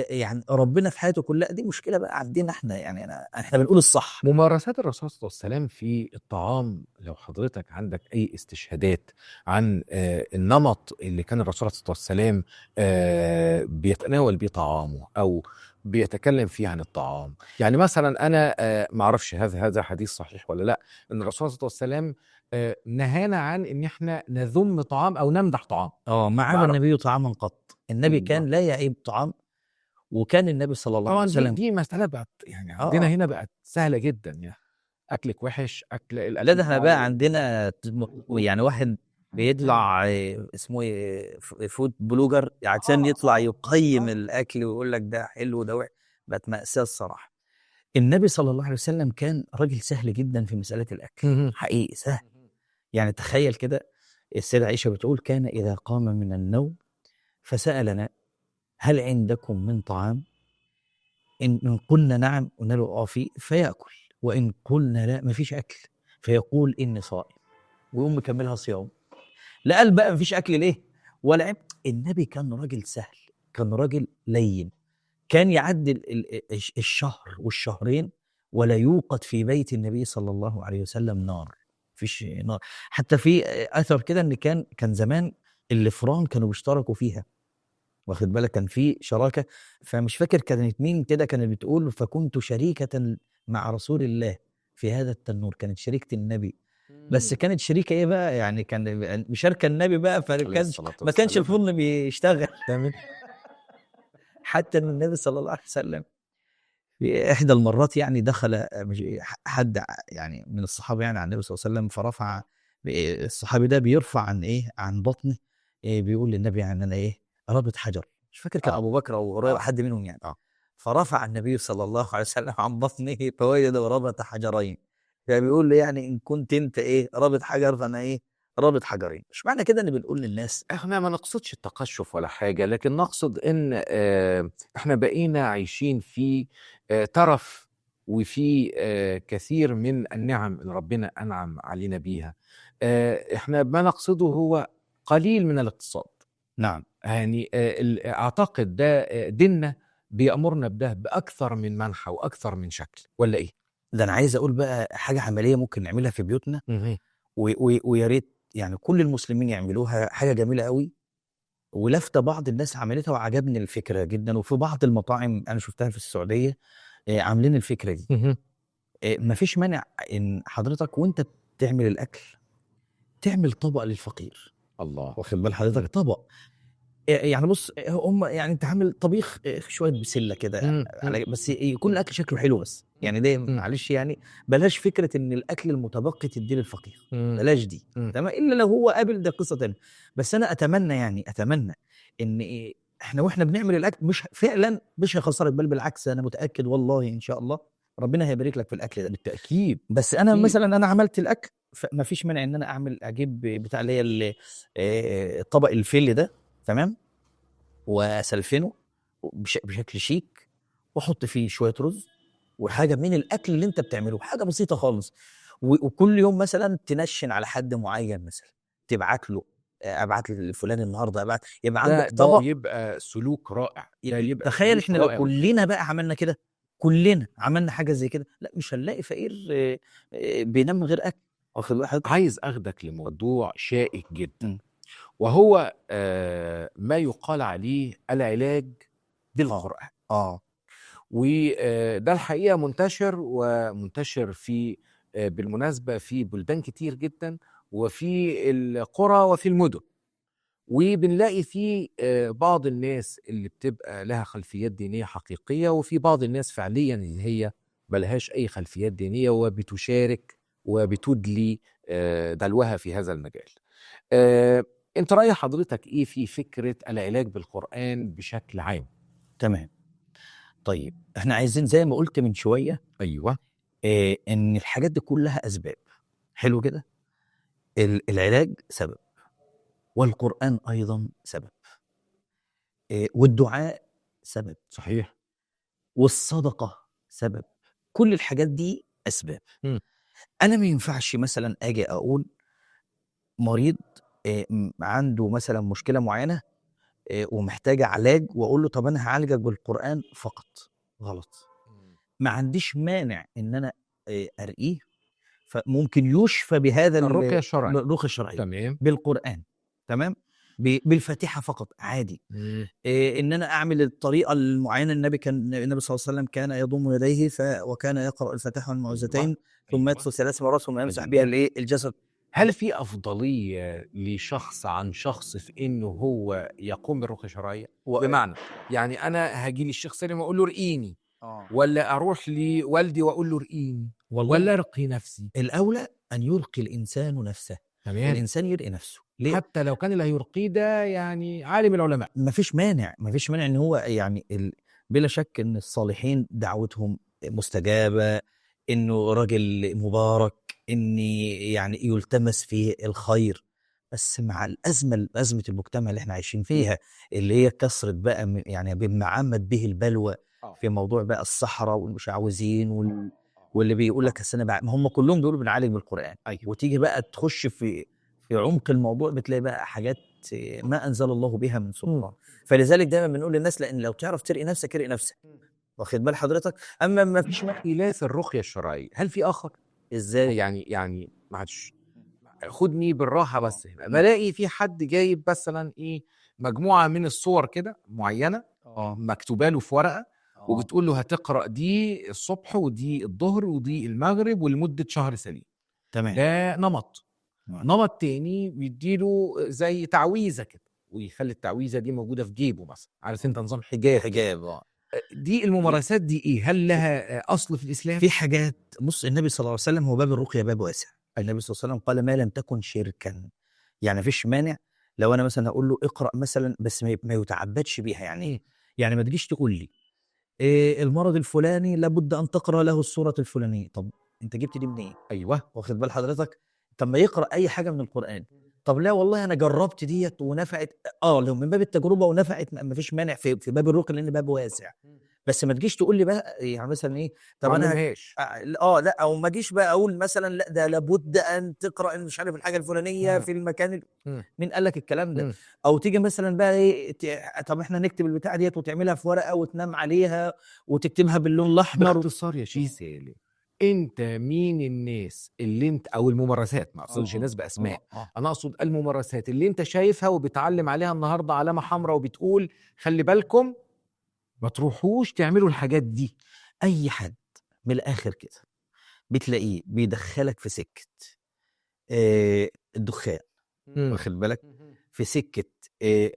يعني ربنا في حياته كلها، دي مشكلة بقى عندنا احنا، يعني احنا بنقول الصح. ممارسات الرسول صلى الله عليه وسلم في الطعام، لو حضرتك عندك اي استشهادات عن النمط اللي كان الرسول صلى الله عليه وسلم بيتناول بيه طعامه او بيتكلم فيه عن الطعام، يعني مثلا انا ما اعرفش هذا حديث صحيح ولا لا، ان الرسول صلى الله عليه وسلم نهانا عن ان احنا نذم طعام او نمدح طعام. ما عاب النبي طعاما قط، النبي كان لا يعيب طعام، وكان النبي صلى الله عليه وسلم. دي مسألة بقت يعني عندنا هنا بقت سهلة جدا، يعني أكلك وحش، أكل الأكل. لا ده احنا بقى عندنا يعني واحد بيطلع اسمه ايه food blogger عشان يطلع يقيم الأكل ويقول لك ده حلو ده وحش، بقت مأساة الصراحة. النبي صلى الله عليه وسلم كان راجل سهل جدا في مسألة الأكل، حقيقي سهل. يعني تخيل كده السيدة عائشة بتقول كان إذا قام من النوم فسألنا هل عندكم من طعام؟ إن قلنا نعم قلنا له في، فيأكل، وإن قلنا لا مفيش أكل فيقول إني صائم، ويقوم مكملها صيام. لا قال بقى مفيش أكل ليه ولا عيب. النبي كان راجل سهل، كان راجل لين، كان يعدي الشهر والشهرين ولا يوقد في بيت النبي صلى الله عليه وسلم نار، مفيش نار. حتى في أثر كده إن كان زمان الفران كانوا بيشتركوا فيها، واخد بالك، كان في شراكة، فمش فاكر كانت مين كده كانت بتقول فكنت شريكه مع رسول الله في هذا التنور، كانت شريكه النبي. بس كانت شريكه ايه بقى، يعني كان مشاركة النبي بقى، فكان ما كانش الفرن بيشتغل. تمام. حتى ان النبي صلى الله عليه وسلم في احدى المرات يعني دخل حد يعني من الصحابة يعني على النبي صلى الله عليه وسلم، فرفع الصحابي ده بيرفع عن ايه، عن بطنه إيه، بيقول للنبي يعني انا ايه رابط حجر، مش فاكر كان ابو بكر او هريرة حد منهم يعني. فرفع النبي صلى الله عليه وسلم عن بطنه فوجد ربط حجرين، فبيقول له يعني ان كنت انت ايه رابط حجر فانا ايه رابط حجرين. مش معنى كده ان بنقول للناس احنا ما نقصدش التقشف ولا حاجة، لكن نقصد ان احنا بقينا عايشين في ترف وفي كثير من النعم اللي ربنا انعم علينا بيها. احنا ما نقصده هو قليل من الاقتصاد. نعم، يعني اعتقد ده ديننا بيأمرنا بده باكثر من منحى واكثر من شكل، ولا ايه؟ ده انا عايز اقول بقى حاجة عملية ممكن نعملها في بيوتنا، ويا ريت يعني كل المسلمين يعملوها، حاجة جميلة قوي ولفته بعض الناس عملتها وعجبني الفكرة جدا، وفي بعض المطاعم انا شفتها في السعودية عاملين الفكرة دي. مفيش مانع ان حضرتك وانت بتعمل الاكل تعمل طبق للفقير. الله، واخد بال حضرتك، طبق يعني بص هم يعني انت عامل طبيخ شوية بسلة كده بس يكون الاكل شكله حلو بس، يعني ده معلش يعني بلاش فكرة ان الاكل المتبقي تديه للفقير، بلاش دي، تمام، الا لو هو قابل ده قصة ثانية. بس انا اتمنى يعني اتمنى ان احنا واحنا بنعمل الاكل مش فعلا مش هيخسرك، بل بالعكس انا متاكد والله ان شاء الله ربنا هيبارك لك في الاكل ده بالتاكيد. بس انا مثلا انا عملت الاكل فما فيش مانع ان انا اعمل اجيب بتاع اللي هي الطبق الفل ده، تمام، واسلفنه بشكل شيك واحط فيه شوية رز وحاجه من الاكل اللي انت بتعمله، حاجة بسيطة خالص. وكل يوم مثلا تنشن على حد معين، مثلا تبعت له، ابعت لفلان النهارده، ابعت، يبقى عندك طبق، يبقى سلوك رائع. يبقى تخيل احنا لو كلنا بقى عملنا كده، كلنا عملنا حاجة زي كده، لا مش هنلاقي فقير بينام من غير اكل. عايز اخدك لموضوع شائك جدا، وهو ما يقال عليه العلاج بالقرآن. وده الحقيقة منتشر، ومنتشر في بالمناسبة في بلدان كتير جدا، وفي القرى وفي المدن، وبنلاقي في بعض الناس اللي بتبقى لها خلفيات دينية حقيقية، وفي بعض الناس فعليا اللي هي ملهاش أي خلفيات دينية وبتشارك وبتدلي دلوها في هذا المجال. انت رأي حضرتك ايه في فكرة العلاج بالقرآن بشكل عام؟ تمام. طيب احنا عايزين زي ما قلت من شوية، ايوه، ان الحاجات دي كلها اسباب. حلو كده. العلاج سبب، والقرآن ايضا سبب، والدعاء سبب، صحيح، والصدقة سبب. كل الحاجات دي اسباب. انا ما ينفعش مثلا اجي اقول مريض عنده مثلا مشكلة معينة ومحتاج علاج، واقول له طب انا هعالجك بالقرآن فقط. غلط. ما عنديش مانع ان انا ارقيه، فممكن يشفى بهذا الرقية الشرعية. الرقية الشرعية. تمام. بالقرآن، تمام، بالفاتحة فقط عادي. ان انا اعمل الطريقة المعينة. النبي صلى الله عليه وسلم كان يضم يديه وكان يقرأ الفاتحة والمعوذتين، ثم يدخل 3 مرات ثم يمسح بها الايه الجسد. هل في أفضلية لشخص عن شخص في إنه هو يقوم بالرقية الشرعية؟ بمعنى يعني أنا هاجي للشيخ سالم وأقول له ارقيني، ولا أروح لوالدي وأقول له ارقيني، ولا أرقي نفسي؟ الأولى أن يرقي الإنسان نفسه. تمام. الإنسان يرقي نفسه. ليه؟ حتى لو كان اللي هيرقيه ده يعني عالم العلماء. مفيش مانع، مفيش مانع إن هو يعني بلا شك إن الصالحين دعوتهم مستجابة، إنه راجل مبارك، إن يعني يلتمس فيه الخير. بس مع الأزمة، أزمة المجتمع اللي احنا عايشين فيها، اللي هي كثرت بقى يعني بما عمت به البلوى في موضوع بقى الصحراء والمشعوذين واللي بيقول لك أصل أنا ما هم كلهم بيقولوا بنعالج بالقرآن. وتيجي بقى تخش في عمق الموضوع بتلاقي بقى حاجات ما أنزل الله بها من سلطان. فلذلك دايما بنقول للناس لأن لو تعرف ترقي نفسك ارقي نفسك. واخد بال حضرتك؟ أما ما فيش خلاف الرقية الشرعية، هل في آخر؟ إزاي؟ يعني معلش خدني بالراحة بس هنا. بلاقي في حد جايب مثلا إيه مجموعة من الصور كده معينة، مكتوبة له في ورقة، وبتقول له هتقرأ دي الصبح ودي الظهر ودي المغرب ولمدة شهر سليم. ده نمط. نمط تاني بيديله زي تعويذة كده، ويخلي التعويذة دي موجودة في جيبه مثلا، عارف انت نظام حجاب. حجاب. دي الممارسات دي ايه؟ هل لها اصل في الاسلام؟ في حاجات. بص، النبي صلى الله عليه وسلم هو باب الرقية باب واسع. النبي صلى الله عليه وسلم قال ما لم تكن شركا. يعني مفيش مانع لو انا مثلا هقول له اقرأ مثلا، بس ما يتعبدش بيها. يعني ايه؟ يعني ما تجيش تقول لي إيه المرض الفلاني لابد ان تقرأ له السورة الفلانية. طب انت جبت دي منين؟ واخد بال حضرتك؟ طب ما يقرأ اي حاجة من القرآن. طب لا والله انا جربت ديت ونفعت، لو من باب التجربة ونفعت ما فيش مانع في باب الرقي لان باب واسع. بس ما تجيش تقول لي بقى يعني مثلا ايه، طب انا معلمهاش. لا، او ما اجيش بقى اقول مثلا لا ده لابد ان تقرا مش عارف الحاجة الفلانية في المكان مين قال لك الكلام ده؟ او تيجي مثلا بقى ايه، طب احنا نكتب البتاعه ديت وتعملها في ورقة وتنام عليها وتكتبها باللون الاحمر. باختصار يا شيخ سالم، انت مين الناس اللي انت او الممارسات، ما اقصدش ناس باسماء، انا اقصد الممارسات اللي انت شايفها وبتعلم عليها النهارده علامة حمراء وبتقول خلي بالكم ما تروحوش تعملوا الحاجات دي. اي حد من الاخر كده بتلاقيه بيدخلك في سكة الدخان، واخد بالك، في سكة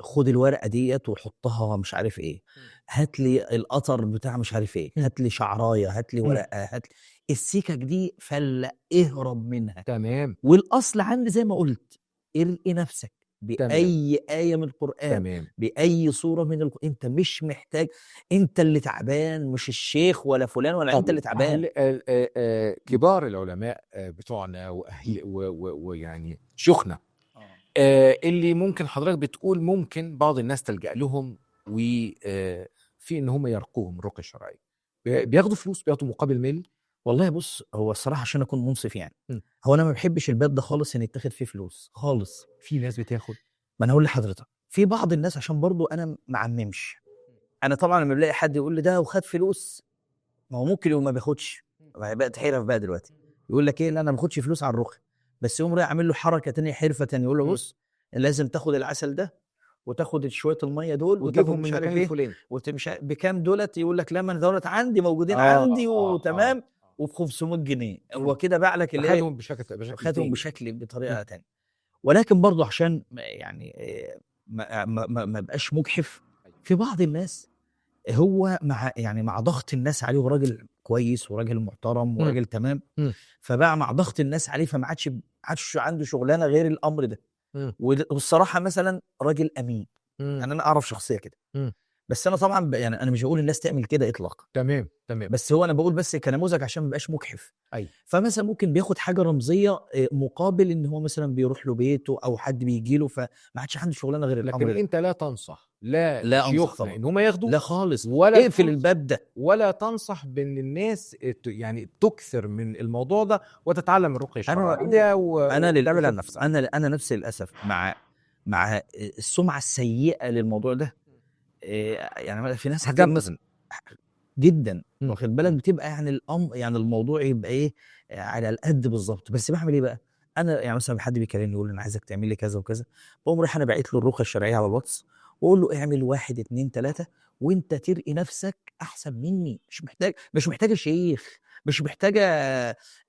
خد الورقة ديت وحطها مش عارف ايه، هات لي القطر بتاع مش عارف ايه، هات لي شعرايه، هات لي ورقة، هات لي السكك دي، فلا اهرب منها. والاصل عندي زي ما قلت ارقي نفسك بأي آية من القرآن، بأي صورة من القرآن. أنت مش محتاج، أنت اللي تعبان، مش الشيخ ولا فلان ولا أنت اللي تعبان. كبار العلماء بتوعنا وأهل ويعني شيوخنا، اللي ممكن حضرتك بتقول ممكن بعض الناس تلجأ لهم في إن هم يرقوهم الرقية الشرعية، بياخدوا فلوس، بياخدوا مقابل مالي؟ والله بص، هو الصراحة عشان أكون منصف يعني، هو أنا ما بحبش الباب ده خالص إن يتاخد فيه فلوس خالص. في ناس بتاخد. ما أنا هقول لحضرتك، في بعض الناس، عشان برضو أنا ما عممش، أنا طبعا لما بلاقي حد يقول لي ده وخد فلوس، ما هو ممكن يقول ما بياخدش، ما هي بقت حرف بقى دلوقتي، يقول لك إيه، لا أنا ما باخدش فلوس على الرقية، بس يقوم رايح عامل له حركة تانية، حرفة تانية، يقول له بص لازم تاخد العسل ده وتاخد شوية المية دول وتجيبهم وتاخد من مش عارف المكان إيه، الفلاني. وتمشي بكام دولت، يقول لك لا ما انا دولت عندي موجودين عندي وتمام، وب 500 جنيه. هو كده باع لك اللي هي خدهم بشكل خدهم تاني. بطريقة تانية. ولكن برضه عشان ما بقاش مجحف في بعض الناس، هو مع ضغط الناس عليه، وراجل كويس وراجل محترم وراجل تمام، فبقى مع ضغط الناس عليه، فما عادش عنده شغلانة غير الامر ده. والصراحة مثلا راجل امين، يعني انا اعرف شخصية كده. بس انا طبعا يعني انا مش بقول الناس تعمل كده اطلاقا. تمام تمام. بس هو انا بقول بس كنموذج عشان ما يبقاش مجحف. أيوة. فمثلا ممكن بياخد حاجة رمزية مقابل ان هو مثلا بيروح له بيته او حد بيجي له، فما عادش عنده شغلانة غير الامر لكن ده. انت لا تنصح لا أنصح شيوخنا طبعا. ان هم ياخدوا، لا خالص، ولا اقفل الباب ده، ولا تنصح بان الناس يعني تكثر من الموضوع ده وتتعلم الرقية الشرعية. انا للاسف انا نفسي للاسف مع السمعة السيئة للموضوع ده، يعني في ناس حاجات مثلا جدا واخد بالك، بتبقى يعني الامر يعني الموضوع يبقى ايه على القد بالظبط. بس بعمل ايه بقى انا؟ يعني مثلا حد بيكلمني يقول انا عايزك تعمل لي كذا وكذا، بقوم رايح انا باعت له الرقية الشرعية على الواتس واقول له اعمل 1 2 3 وانت ترقي نفسك احسن مني، مش محتاج شيخ، مش محتاجه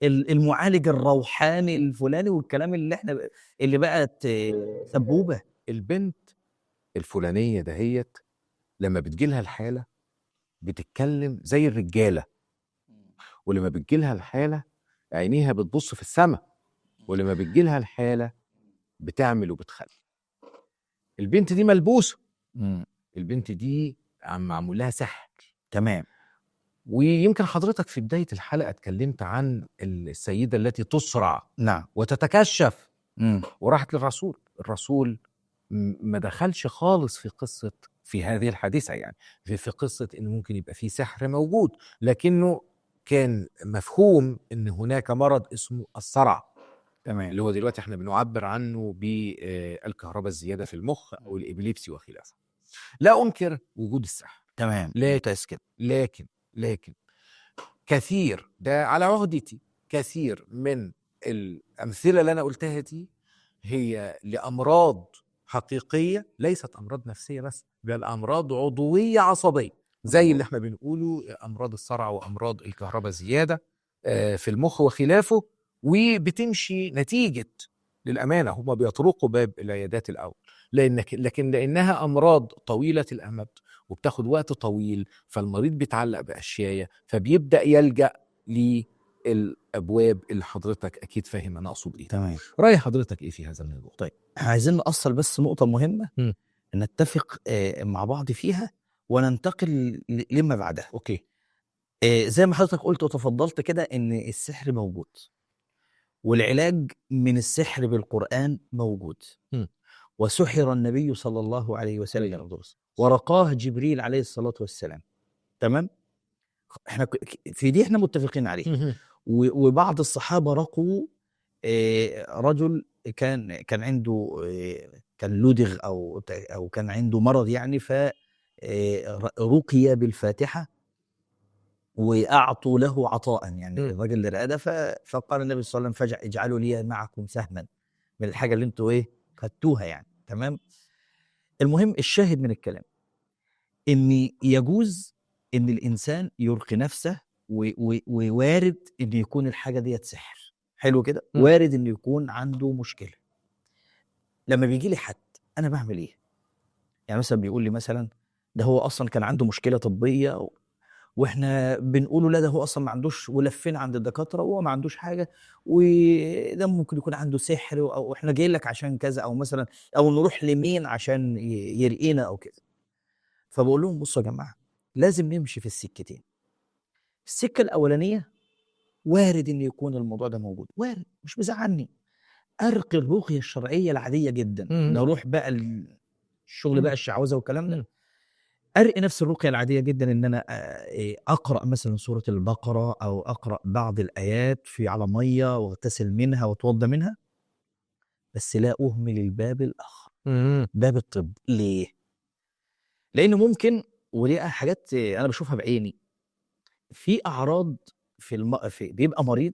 المعالج الروحاني الفلاني والكلام اللي احنا اللي بقت سبوبه. البنت الفلانية دهيت لما بتجيلها الحالة بتتكلم زي الرجالة، ولما بتجيلها الحالة عينيها بتبص في السماء، ولما بتجيلها الحالة بتعمل وبتخلي. البنت دي ملبوسه، البنت دي معمول لها سحر. تمام. ويمكن حضرتك في بداية الحلقة اتكلمت عن السيدة التي تسرع، نعم، وتتكشف، وراحت للرسول. الرسول ما دخلش خالص في قصة في هذه الحادثة، يعني في قصة إن ممكن يبقى في سحر موجود، لكنه كان مفهوم إن هناك مرض اسمه الصرع. تمام. اللي هو دلوقتي احنا بنعبر عنه بالكهرباء الزيادة في المخ أو الإبليبسي وخلافه. لا أنكر وجود السحر. تمام. لكن كثير، ده على عهدتي، كثير من الأمثلة اللي أنا قلتها دي هي لأمراض حقيقية، ليست أمراض نفسية بس، بل أمراض عضوية عصبية زي اللي احنا بنقوله أمراض الصرع وأمراض الكهرباء زيادة في المخ وخلافه، وبتمشي نتيجة للأمانة هما بيطرقوا باب العيادات الأول، لكن لأنها أمراض طويلة الأمد وبتاخد وقت طويل، فالمريض بيتعلق بأشياء، فبيبدأ يلجأ للأبواب اللي حضرتك أكيد فاهم أنا أقصد إيه. تمام. رأي حضرتك إيه في هذا الموضوع؟ طيب عايزين نأصل بس نقطة مهمة نتفق مع بعض فيها وننتقل لما بعدها. أوكي. زي ما حضرتك قلت وتفضلت كده إن السحر موجود، والعلاج من السحر بالقرآن موجود. وسحر النبي صلى الله عليه وسلم ورقاه جبريل عليه الصلاة والسلام. تمام؟ احنا في دي احنا متفقين عليه. وبعض الصحابة رقوا رجل كان عنده كان لدغ او كان عنده مرض يعني، ف رقي بالفاتحة واعطوا له عطاء يعني. الراجل اللي رقده فقال النبي صلى الله عليه وسلم اجعلوا لي معكم سهما من الحاجة اللي انتوا ايه خدتوها يعني. تمام. المهم الشاهد من الكلام ان يجوز ان الانسان يرقي نفسه، ووارد ان يكون الحاجة ديت سحر. حلو كده. وارد ان يكون عنده مشكلة. لما بيجي لي حد انا بعمل ايه؟ يعني مثلا بيقول لي مثلا ده هو اصلا كان عنده مشكلة طبية، واحنا بنقوله لا ده هو اصلا ما عندوش، ولفينا عند الدكاترة وهو ما عندوش حاجة، وده ممكن يكون عنده سحر، او احنا جايين لك عشان كذا، او مثلا او نروح لمين عشان يرقينا او كده. فبقول لهم بصوا يا جماعة، لازم نمشي في السكتين. السكة الاولانية وارد ان يكون الموضوع ده موجود، وارد، مش مزعلني، ارقي الرقية الشرعية العادية جدا، نروح بقى الشغل بقى الشعوذة والكلام ده. ارقي نفس الرقية العادية جدا، ان انا اقرا مثلا سورة البقرة او اقرا بعض الايات في على مية واغتسل منها واتوضى منها، بس لا اهمل الباب الاخر، باب الطب. ليه؟ لانه ممكن، ودي حاجات انا بشوفها بعيني، في اعراض في بيبقى مريض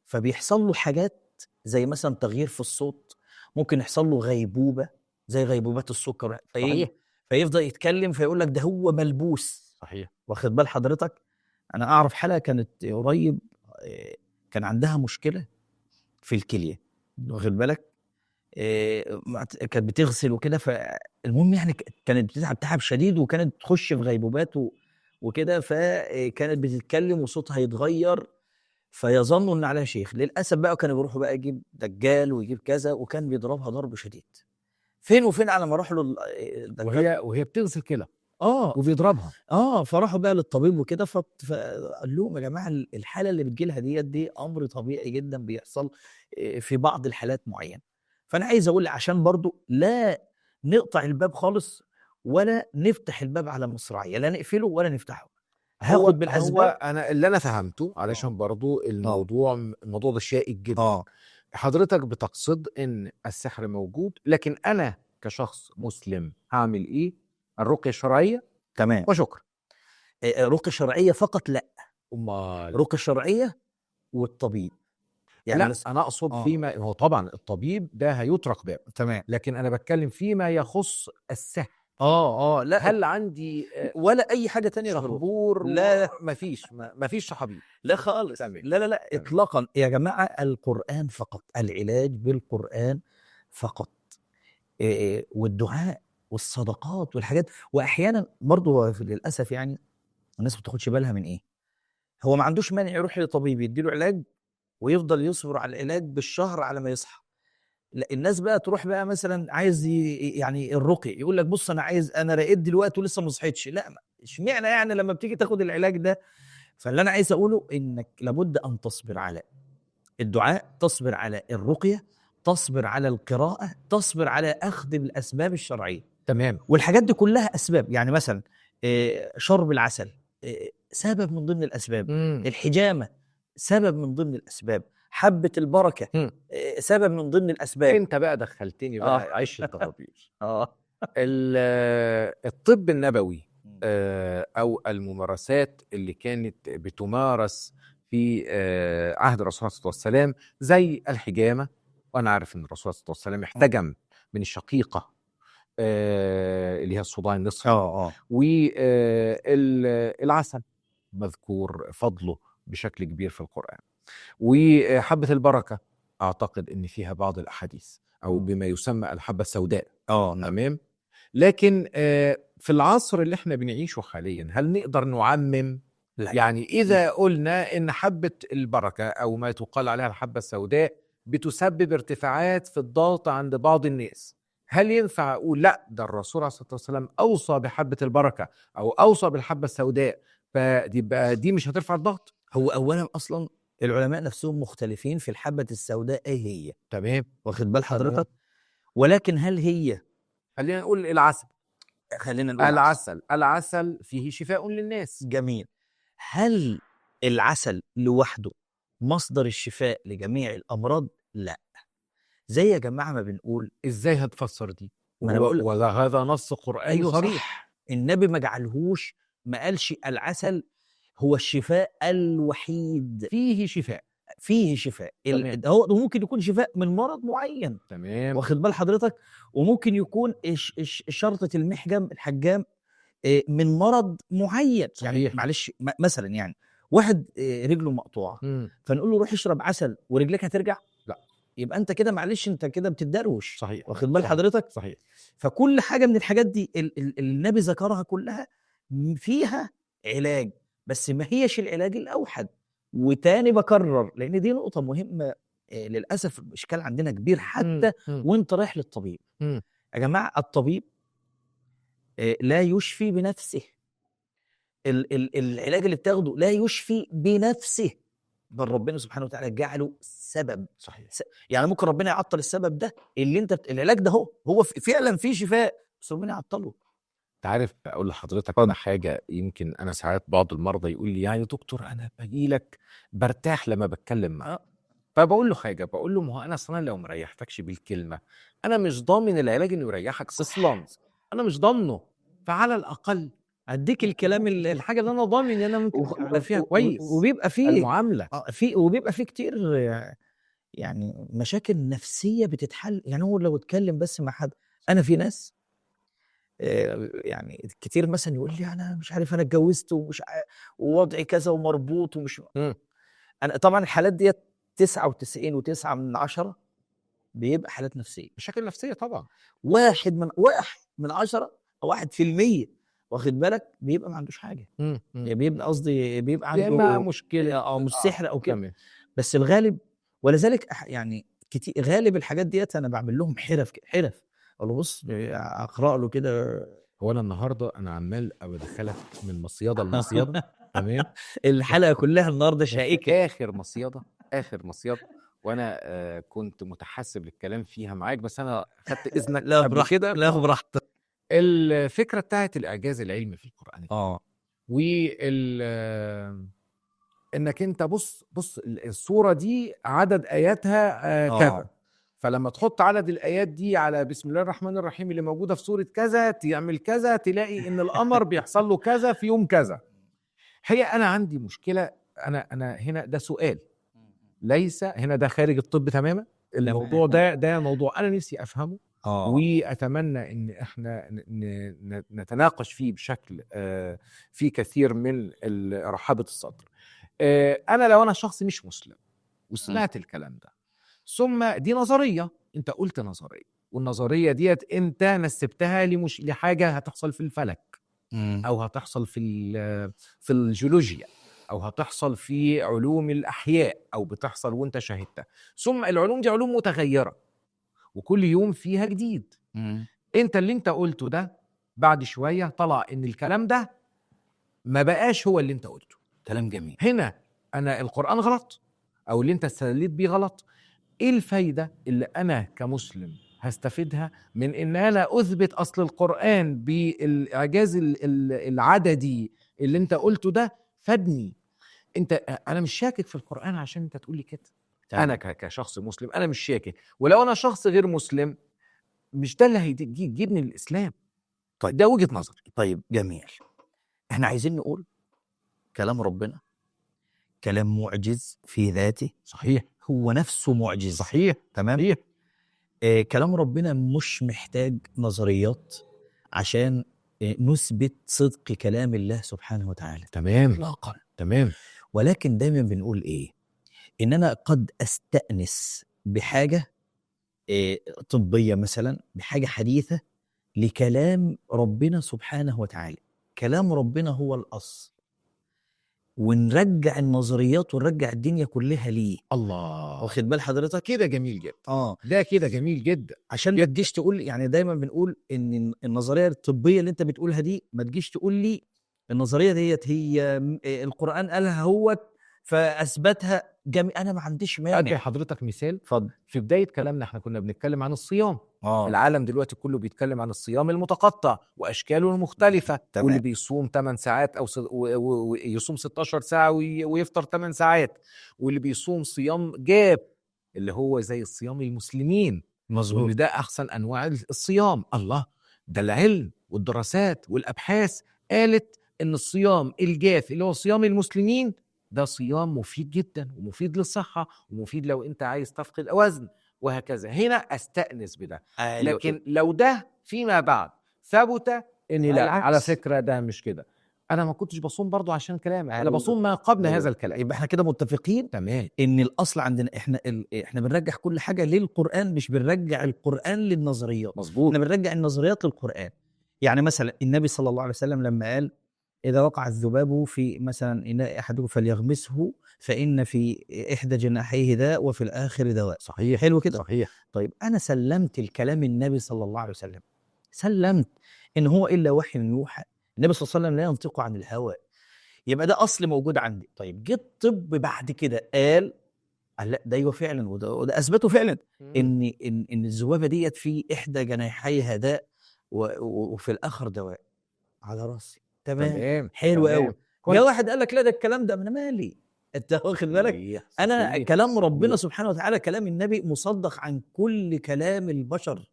فبيحصل له حاجات زي مثلا تغيير في الصوت، ممكن يحصل له غيبوبة زي غيبوبات السكر، صحيح. فيفضل يتكلم فيقول لك ده هو ملبوس. صحيح. واخد بال حضرتك؟ انا اعرف حاله كانت قريب، كان عندها مشكلة في الكلية، واخد بالك، كانت بتغسل وكده، فالمهم يعني كانت بتتعب تعب شديد، وكانت تخش في غيبوبات وكده، فكانت بتتكلم وصوتها يتغير، فيظنوا ان عليها شيخ. للاسف بقى كانوا بيروحوا بقى يجيب دجال ويجيب كذا، وكان بيضربها ضرب شديد. فين وفين على ما راح له الدجال. وهي بتغسل كلى. وبيضربها. فراحوا بقى للطبيب وكده، فقال لهم يا جماعة الحالة اللي بتجيلها ديت دي امر طبيعي جدا بيحصل في بعض الحالات معينة. فانا عايز اقول عشان برضو لا نقطع الباب خالص ولا نفتح الباب على مصراعيه، لا نقفله ولا نفتحه. هاخد بالاسباب. هو انا اللي انا فهمته علشان برضو الموضوع ده شائك جدا. حضرتك بتقصد ان السحر موجود، لكن انا كشخص مسلم هعمل ايه؟ الرقية الشرعية. تمام وشكرا. رقية شرعية فقط؟ لا. امال رقية شرعية والطبيب يعني. لا انا اقصد فيما هو طبعا الطبيب ده هيطرق بابه. تمام. لكن انا بتكلم فيما يخص السحر. لا، هل عندي ولا اي حاجة تانية؟ شحبور؟ لا، مفيش شحابير. لا خالص. تمام. لا لا لا اطلاقا يا جماعه، القران فقط، العلاج بالقران فقط، والدعاء والصدقات والحاجات. واحيانا برضو للاسف يعني الناس ما بتاخدش بالها من ايه، هو ما عندوش مانع يروح لطبيب يديله علاج ويفضل يصبر على العلاج بالشهر على ما يصحى. لا، الناس بقى تروح بقى مثلا عايز يعني الرقي، يقول لك بص انا عايز، انا رقيت دلوقتي ولسه ما صحيتش. لا، اشمعنى يعني لما بتيجي تاخد العلاج ده؟ فاللي انا عايز اقوله انك لابد ان تصبر على الدعاء، تصبر على الرقية، تصبر على القراءة، تصبر على اخذ الاسباب الشرعية. تمام. والحاجات دي كلها اسباب. يعني مثلا شرب العسل سبب من ضمن الاسباب. الحجامة سبب من ضمن الاسباب. حبة البركة سبب من ضمن الأسباب. انت بقى دخلتني بقى عيش الطرابير. الطب النبوي أو الممارسات اللي كانت بتمارس في عهد الرسول صلى الله عليه وسلم زي الحجامة، وأنا عارف إن الرسول صلى الله عليه وسلم احتجم من الشقيقة اللي هي الصداع النصفي، والعسل مذكور فضله بشكل كبير في القرآن، وحبة البركة أعتقد إن فيها بعض الأحاديث أو بما يسمى الحبة السوداء. تمام. لكن في العصر اللي احنا بنعيشه حاليا هل نقدر نعمم؟ لا. يعني إذا قلنا إن حبة البركة أو ما تقال عليها الحبة السوداء بتسبب ارتفاعات في الضغط عند بعض الناس، هل ينفع أقول لا ده الرسول عليه الصلاة والسلام أوصى بحبة البركة أو أوصى بالحبة السوداء فدي بقى دي مش هترفع الضغط؟ هو أولا أصلا العلماء نفسهم مختلفين في الحبة السوداء ايه هي. تمام، واخد بال حضرتك؟ ولكن هل هي، خلينا نقول العسل، خلينا نقول العسل فيه شفاء للناس. جميل. هل العسل لوحده مصدر الشفاء لجميع الأمراض؟ لا. زي يا جماعة ما بنقول، ازاي هتفسر دي؟ ما انا بقول ولا هذا نص قرآني أيوة صريح. صح. النبي ما جعلهوش، ما قالش العسل هو الشفاء الوحيد، فيه شفاء، فيه شفاء. هو ممكن يكون شفاء من مرض معين. تمام، واخد بال حضرتك؟ وممكن يكون شرطة المحجم الحجام من مرض معين. صحيح. يعني معلش مثلا يعني واحد رجله مقطوعة، فنقول له روح اشرب عسل ورجلك هترجع؟ لا. يبقى انت كده معلش انت كده بتدروش. صحيح. واخد بال حضرتك؟ صحيح. فكل حاجة من الحاجات دي النبي ذكرها كلها فيها علاج، بس ما هيش العلاج الأوحد. وتاني بكرر لأن دي نقطة مهمة، للأسف الإشكال عندنا كبير حتى وانت رايح للطبيب. يا جماعة الطبيب لا يشفي بنفسه، العلاج اللي بتاخده لا يشفي بنفسه، بل ربنا سبحانه وتعالى جعله سبب. صحيح. يعني ممكن ربنا يعطل السبب ده اللي انت العلاج ده هو فعلا فيه شفاء، بس ربنا يعطله. تعرف اقول لحضرتك انا حاجة، يمكن انا ساعات بعض المرضى يقول لي يعني دكتور انا باجي لك برتاح لما بتكلم معاك. فبقول له حاجة، بقول له ما هو انا اصلا لو ما ريحتكش بالكلمة انا مش ضامن العلاج انه يريحك اصلا، انا مش ضامنه، فعلى الاقل اديك الكلام الحاجة اللي انا ضامن ان انا ممكن ابقى فيها كويس. وبيبقى فيه المعاملة وبيبقى فيه كتير يعني مشاكل نفسية بتتحل. يعني هو لو اتكلم بس مع حد، انا في ناس يعني كتير مثلا يقول لي انا مش عارف انا اتجوزت ومش ووضعي كذا ومربوط ومش انا طبعا الحالات ديت 99.9 بيبقى حالات نفسية، مشاكل نفسية طبعا. واحد من 10 او 1% واخد بالك بيبقى ما عندوش حاجة. يعني بيبقى قصدي بيبقى عنده مشكلة او مش سحر او كده، بس الغالب. ولذلك يعني كتير غالب الحاجات ديت انا بعمل لهم حرف، اقول له بص اقرا له كده. هو انا النهارده انا عمال ادخلك من مصيده لمصيده. تمام. الحلقة كلها النهارده شائكة. اخر مصيده، اخر مصيده، وانا كنت متحسب للكلام فيها معاك، بس انا خدت اذنك لا قبل براحتك كده. لا براحتك. الفكرة بتاعت الاعجاز العلمي في القران وال انك انت بص الصورة دي عدد اياتها كذا، فلما تحط عدد الايات دي على بسم الله الرحمن الرحيم اللي موجودة في سورة كذا تعمل كذا، تلاقي ان القمر بيحصل له كذا في يوم كذا. هي انا عندي مشكلة، انا هنا ده سؤال ليس هنا، ده خارج الطب تماما الموضوع ده موضوع انا نفسي افهمه واتمنى ان احنا نتناقش فيه بشكل فيه كثير من رحابه الصدر. انا لو انا شخص مش مسلم وسمعت الكلام ده، ثم دي نظرية، انت قلت نظرية، والنظريه ديت انت نسبتها لحاجة هتحصل في الفلك او هتحصل في الجيولوجيا او هتحصل في علوم الاحياء او بتحصل وانت شاهدتها. ثم العلوم دي علوم متغيرة وكل يوم فيها جديد. انت اللي انت قلته ده بعد شوية طلع ان الكلام ده ما بقاش هو اللي انت قلته. كلام جميل. هنا انا القرآن غلط او اللي انت استدليت بيه غلط. ايه الفايدة اللي انا كمسلم هستفيدها من ان انا اثبت اصل القرآن بالاعجاز العددي اللي انت قلته ده فادني؟ انت انا مش شاكك في القرآن عشان انت تقولي كده. انا كشخص مسلم انا مش شاكك، ولو انا شخص غير مسلم مش ده اللي هيجيبني للاسلام. طيب ده وجهة نظري. طيب جميل. احنا عايزين نقول كلام ربنا كلام معجز في ذاته. صحيح. هو نفسه معجز. صحيح. تمام. صحيح. كلام ربنا مش محتاج نظريات عشان نثبت صدق كلام الله سبحانه وتعالى. تمام. اطلاقا. تمام. ولكن دايما بنقول ايه؟ ان انا قد استأنس بحاجة طبية مثلا، بحاجة حديثة لكلام ربنا سبحانه وتعالى. كلام ربنا هو الأصل، ونرجع النظريات ونرجع الدنيا كلها ليه. الله، واخد بال حضرتك؟ كده جميل جدا. ده كده جميل جدا. عشان ما تجيش تقول، يعني دايما بنقول ان النظرية الطبية اللي انت بتقولها دي ما تجيش تقول لي النظرية ديت هي القران قالها هو فاثبتها. جميل، انا ما عنديش مانع. ادي حضرتك مثال. اتفضل. في بداية كلامنا احنا كنا بنتكلم عن الصيام. العالم دلوقتي كله بيتكلم عن الصيام المتقطع واشكاله المختلفة. تمام. واللي بيصوم 8 ساعات او ويصوم 16 ساعة ويفطر 8 ساعات، واللي بيصوم صيام جاب اللي هو زي الصيام المسلمين. مظبوط. وان ده احسن انواع الصيام. الله، ده العلم والدراسات والابحاث قالت ان الصيام الجاف اللي هو صيام المسلمين ده صيام مفيد جدا ومفيد للصحة ومفيد لو انت عايز تفقد وزن وهكذا. هنا استأنس بده. لكن لو ده فيما بعد ثبت ان لا، العكس. على فكرة ده مش كده، انا ما كنتش بصوم برضو عشان كلام، انا بصوم ما قبل هذا الكلام. يبقى احنا كده متفقين. تمام. ان الاصل عندنا احنا احنا بنرجح كل حاجة للقرآن، مش بنرجع القرآن للنظريات. مظبوط. احنا بنرجع النظريات للقرآن. يعني مثلا النبي صلى الله عليه وسلم لما قال إذا وقع الذباب في مثلا إناء أحدكم فليغمسه فإن في إحدى جناحيه داء وفي الآخر دواء. صحيح. حلو كده. صحيح. طيب أنا سلمت الكلام النبي صلى الله عليه وسلم، سلمت إن هو إلا وحي يوحى، النبي صلى الله عليه وسلم لا ينطق عن الهوى، يبقى ده أصل موجود عندي. طيب جه الطب بعد كده قال لا ده أيوه فعلا، وده أثبته فعلا إن إن الذبابة ديت في إحدى جناحيها داء وفي الآخر دواء. على راسي. تمام. حلو قوي. جه واحد قال لك لا ده الكلام ده انا مالي، انت واخد بالك؟ انا كلام ربنا سبحانه وتعالى، كلام النبي مصدق عن كل كلام البشر،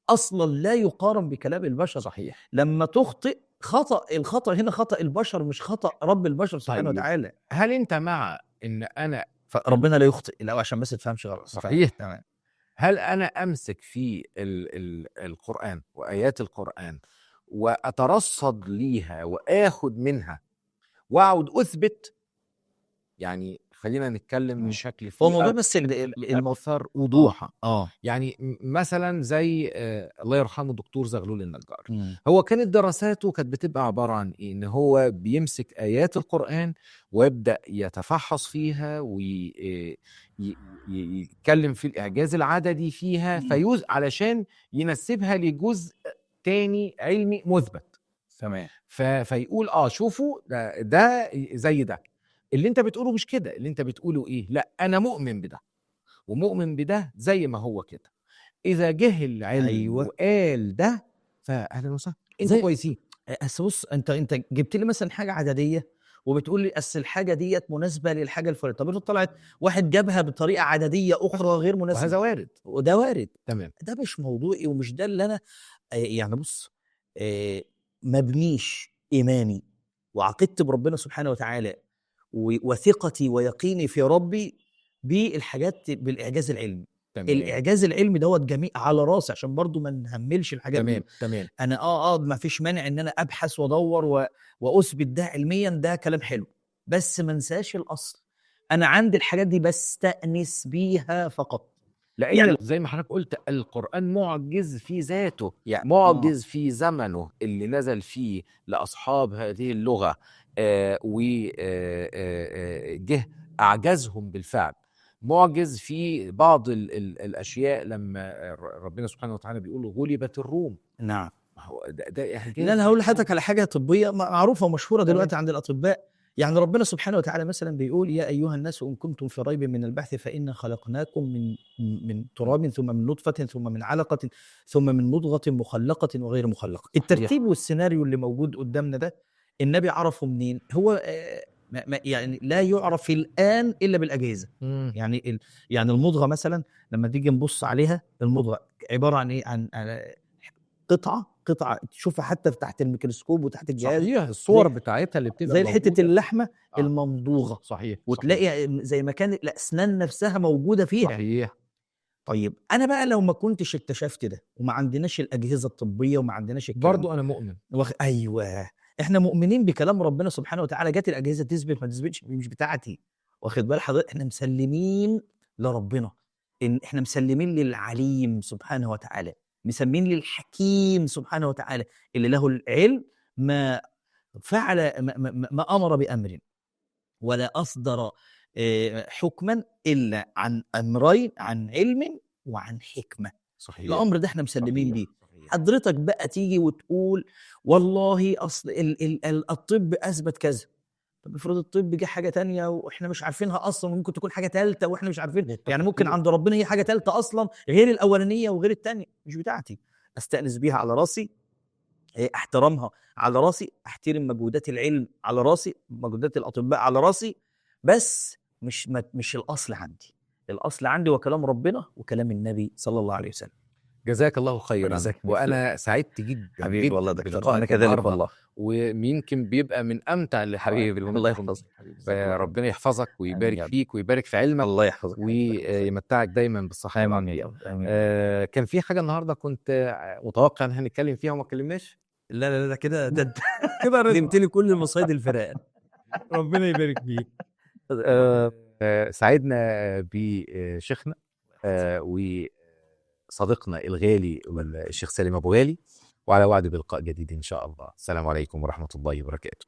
اصلا لا يقارن بكلام البشر. صحيح. لما تخطئ خطأ، الخطأ هنا خطأ البشر مش خطأ رب البشر سبحانه وتعالى. هل انت مع ان انا فربنا لا يخطئ؟ لا، عشان بس تفهمش غلط. صحيح. تمام. هل انا امسك في القرآن وايات القرآن واترصد ليها واخد منها واقعد اثبت؟ يعني خلينا نتكلم بشكل هو الموضوع بس الاكثر وضوحا. يعني مثلا زي الله يرحمه الدكتور زغلول النجار، هو كانت دراساته كانت بتبقى عبارة عن ايه؟ ان هو بيمسك ايات القران ويبدا يتفحص فيها ويتكلم في الاعجاز العددي فيها، فيوز علشان ينسبها لجزء تاني علمي مثبت. تمام. فيقول شوفوا ده زي ده. اللي انت بتقوله مش كده، اللي انت بتقوله ايه؟ لا انا مؤمن بده ومؤمن بده زي ما هو كده. اذا جه العلم أيوة. وقال ده فاهلا وسهلا، انتوا كويسين. بس بص، انت جبت لي مثلا حاجة عددية وبتقول لي اصل الحاجة ديت مناسبة للحاجة الفلانية. طب افرض طلعت واحد جابها بطريقة عددية اخرى غير مناسبة، وهذا وارد، وده وارد. تمام. ده مش موضوعي ومش ده اللي انا يعني بص، ما بنيش ايماني وعقيدتي بربنا سبحانه وتعالى وثقتي ويقيني في ربي بالحاجات بالاعجاز العلمي. تمام. الاعجاز العلمي دوت جميع على راسي، عشان برضو ما نهملش الحاجات تمام دي. تمام. انا ما فيش مانع ان انا ابحث وادور واثبت ده علميا، ده كلام حلو، بس ما انساش الاصل. انا عندي الحاجات دي بستأنس بيها فقط. لان يعني زي ما حضرتك قلت القرآن معجز في ذاته، يعني معجز في زمنه اللي نزل فيه لأصحاب هذه اللغة، وجه أعجزهم بالفعل. معجز في بعض الأشياء لما ربنا سبحانه وتعالى بيقول غلبت الروم. نعم. ما هو ده إعجاز. لا، أنا هقول لحضرتك على حاجة طبية معروفة ومشهورة دلوقتي عند الأطباء. يعني ربنا سبحانه وتعالى مثلا بيقول يا أيها الناس إن كنتم في ريب من البعث فإنا خلقناكم من تراب ثم من نطفة ثم من علقة ثم من مضغة مخلقة وغير مخلقة. الترتيب والسيناريو اللي موجود قدامنا ده النبي عرفه منين؟ هو يعني لا يعرف الآن إلا بالأجهزة. يعني يعني المضغة مثلا لما تيجي نبص عليها، المضغة عبارة عن إيه؟ عن قطعة تشوفها حتى تحت الميكروسكوب وتحت الجهاز. صحيح، الصور بتاعتها اللي بتبقى زي حتة اللحمة الممضوغة. صحيح. وتلاقي زي ما كان الأسنان نفسها موجودة فيها. صحيح. طيب أنا بقى لو ما كنتش اكتشفت ده وما عندناش الأجهزة الطبية وما عندناش الكلام برضو أنا مؤمن. أيوة، إحنا مؤمنين بكلام ربنا سبحانه وتعالى. جت الأجهزة تثبت ما تثبتش مش بتاعتي، واخد بال حضرتك؟ إحنا مسلمين لربنا، إن إحنا مسلمين للعليم سبحانه وتعالى، مسمين للحكيم سبحانه وتعالى اللي له العلم ما فعل ما أمر بأمر ولا أصدر حكما إلا عن أمرين، عن علم وعن حكمة. صحيح. الأمر ده احنا مسلمين بيه. حضرتك بقى تيجي وتقول والله أصل الطب أثبت كذا. طب افرض الطب جه حاجة تانية وإحنا مش عارفينها أصلا، وممكن تكون حاجة تالتة وإحنا مش عارفين. يعني ممكن عند ربنا هي حاجة تالتة أصلا غير الأولانية وغير التانية. مش بتاعتي، أستأنس بيها على راسي، احترامها على راسي، احترم مجهودات العلم على راسي، مجهودات الأطباء على راسي، بس مش الأصل عندي. الأصل عندي هو كلام ربنا وكلام النبي صلى الله عليه وسلم. جزاك الله خيرا. جزاك الله. وأنا سعدت جدا حبيبي جدا والله دكتور، بلقائك أنا كذلك النهاردة. والله. ويمكن بيبقى من أمتع اللي حبيبي الله يحفظك. ربنا يحفظك ويبارك آمين. فيك ويبارك في علمك. الله يحفظك. ويمتعك دايما بالصحة. آمين يا رب. آمين. كان في حاجة النهاردة كنت متوقع إن احنا هنتكلم فيها وما اتكلمناش؟ لا لا لا، كده ده كده رضا. نمت لي كل مصايد الفراق. ربنا يبارك فيك. سعدنا بشيخنا وصديقنا الغالي الشيخ سالم أبو غالي، وعلى وعد بلقاء جديد إن شاء الله. السلام عليكم ورحمة الله وبركاته.